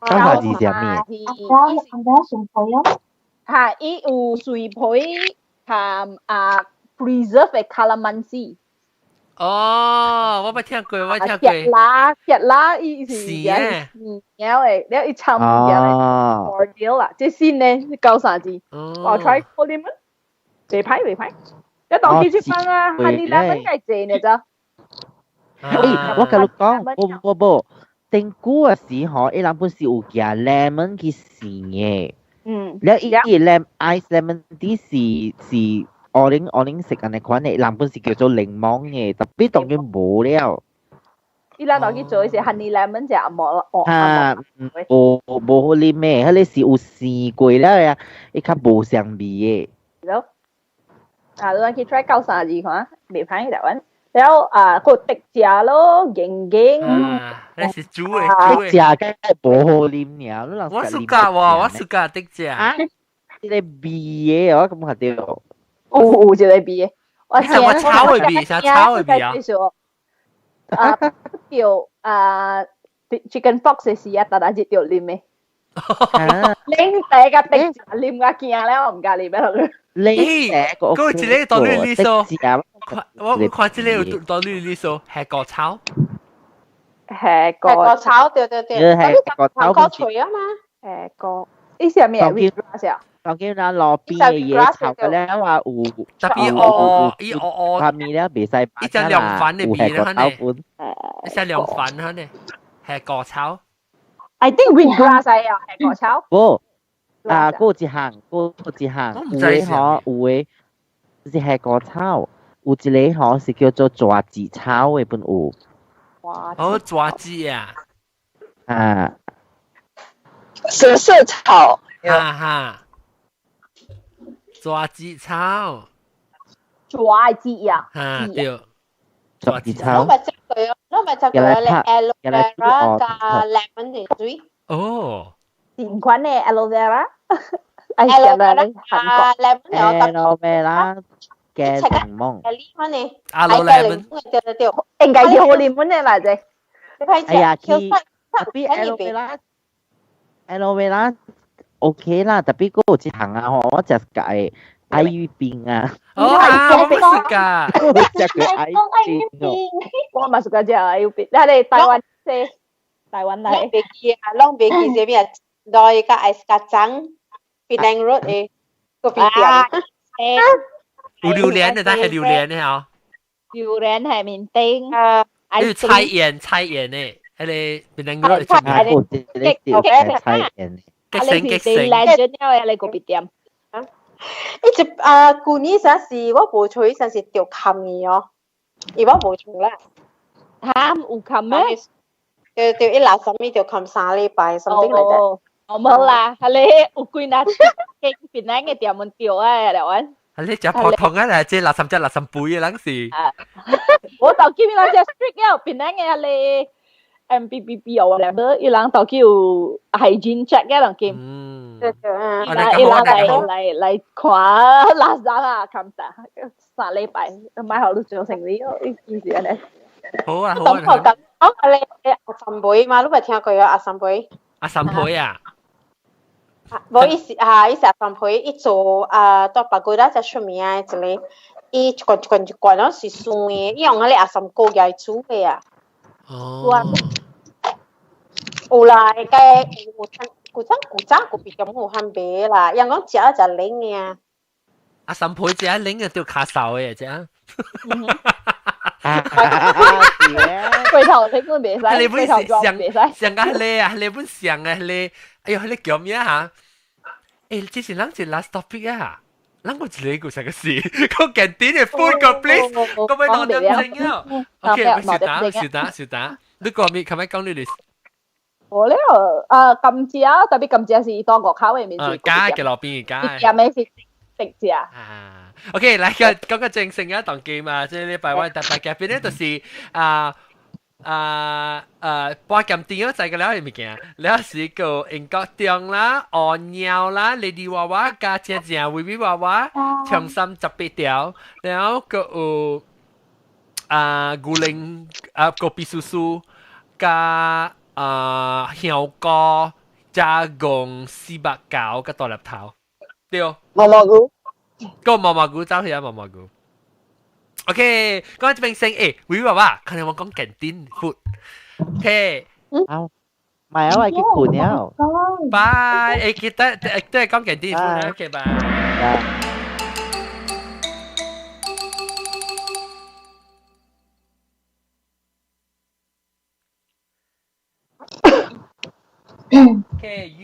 九三字是啥物？紅豆紅豆蒜皮哦。哈，伊有蒜皮含啊 preserve 的 calamansi。哦，我捌聽過，我聽過。鐵啦，鐵啦，伊是是了的，了伊摻物件的 cordial 啦，這新的九三字。我 try 過你們，袂歹袂歹。一當機出翻啊，honey lemon 計濟呢咋？欸，我共你講，無無無，頂久的時吼，伊人本是有寄 lemon 去生的。了伊伊 lemon ice lemon tea 是是 orange orange 色按呢款的，人本是叫做檸檬的，特別當然無了。伊咱落去做是 honey lemon 只阿毛哦。啊，無無好啉嘅，彼個是有生過了呀，伊較無相味嘅。啊，你去 try 九三二看，袂歹台灣。然後啊，個滴食咯，硬硬。啊，那是煮的，煮的。滴食梗係無好啉爾，你人我 suka 喎，我 suka 滴食。啊，這個味的，我感覺著。有一個味的。我我炒的味，啥炒的味啊？啊，叫啊，chicken pox 的時啊，逐日日著啉的。啉茶甲滴食，啉甲驚了，我毋敢啉了。你嗰一個當你你數，我看這個有當你你數，係個炒，係個炒，對對對，係個炒個脆啊嘛，係個，意思係咩？wheatgrass 啊？當今咱路邊的嘢炒嘅咧話有，特別哦伊哦哦，下面咧袂使一隻涼粉的味咧，肯定，一隻涼粉肯定係個炒。 I think wheatgrass 啊，係個炒。無。啊，嗰一項，嗰一項，有的吼，有的是黑果草，有一個吼是叫做抓子草的本有。哦，抓子啊！啊，蛇舌草。哈哈，抓子草。抓子啊！哈對。抓子草。我咪食過，我咪食過咧 aloe vera 加 lemon 的水。哦。前款的 aloe vera，aloe vera 加 lemon aloe vera 加檸檬。 aloe lemon，對對對，應該是好檸檬的啦，這。哎呀，佢特別 aloe vera，aloe vera OK 啦，特別嗰有一項啊，我食個愛玉冰啊。哦，我冇食噶，我食過愛玉冰。我嘛是個食愛玉冰，咱哋台灣這，台灣來。攏袂記啊，攏袂記這邊。來個 ais kacang Penang Road 的咖啡店。有榴蓮的，但係榴蓮的吼。榴蓮係面丁。啊。你菜園菜園的，彼個 Penang Road 菜園。菜園。激成激成。legend 了的，咖啡店。一直啊，舊年啥時我無吹，啥時著冚伊哦，伊我無吹啦。嚇，有冚咩？對對，一垃圾咪就冚3禮拜，something like that。我冇啦，係你有幾若間檳榔嘅店門掉啊，台灣。係你食普通啊啦，這垃圾只垃圾杯嘅人是。我就見那隻 strict 了，檳榔嘅你 MPPP 哦，兩個伊人就叫 hygiene check 嘅人見。嗯。對對啊。伊人來來來看垃圾啊，冚打3禮拜，買好你做生理哦，意思按呢。好啊好啊。我你阿三妹嘛，你捌聽過啊？阿三妹。阿三妹啊？無伊是啊，伊是阿三妹，伊做啊，到白骨啦才出名的一個，伊一罐一罐一罐攏是酸的，伊用彼個阿三果來煮的啊。哦。有啦，該有古早古早古比較有番賣啦，人講食食冷的啊。阿三妹食冷的就較瘦的食。櫃頭聽講袂使，櫃頭裝袂使。上個迄個啊，迄個本上個迄個，哎呦，迄個叫咩嚇？欸，這是咱一 last topic 啊！咱有一個個啥個事，個簡單的 food 個 please，個要兩點鐘了。OK，小打小打小打，你講咩？琴日講你嚟。無了啊，甘蔗特別甘蔗是當國口的面。加嘅路邊加。食咩是食食。啊，OK，來個講個正式啊，當機嘛，這禮拜我特別嘉賓咧，就是啊。啊啊！半鹹甜啊，知個了的物件，了是個英國中啦、烏貓啦、Lady 娃娃加正正威威娃娃，長衫18條，了閣有啊牛奶啊咖啡酥酥加啊香菇加戇四目狗佮大粒頭，對。毛毛菇，個毛毛菇走去啊毛毛菇。OK，講這邊先，欸，威娃娃，可能我講簡單 food。OK，好，買啊，我去困了。拜，欸，記得都係講簡單 food。OK，拜。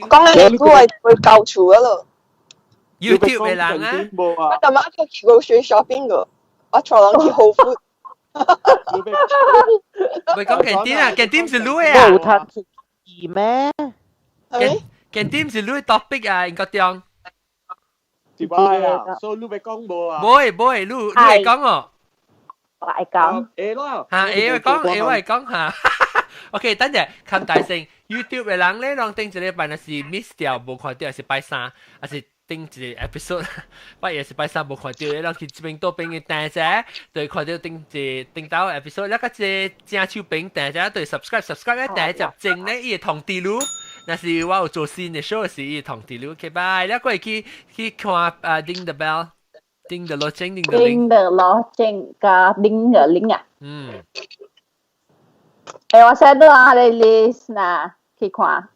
講你估係會夠厝啊咯？YouTube 的人啊？我尋晚去 grocery shopping 個。我帶人去 Whole Foods。喂，講 canteen 啊，canteen 是你啊。冇睇出咩？ canteen 是你 topic 啊，應該點？是話啊，所以你欲講無啊？無會無會，你會講哦。我愛講。會啦。嚇，會講，會我會講嚇。OK，等陣看大聲 YouTube 的人咧，攏頂一禮拜若是 miss 掉無看到，是拜三，還是頂一個 episode，拜一是拜三無看到，你攏去這邊倒邊嘅訂者，對看到頂一頂到 episode，那個這正手邊訂者對 subscribe subscribe 咧訂一集咧，伊會通知你。若是我有做新的 show 時，伊會通知你。OK，拜，你過去去看啊，叮 the bell，叮 the 羅鐘，叮 the 鈴，叮 the 羅鐘加叮個鈴啊。嗯。欸，我 send 到啊，你 list 呐，去看，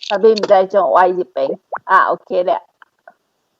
特別毋知種我入邊啊，OK 咧。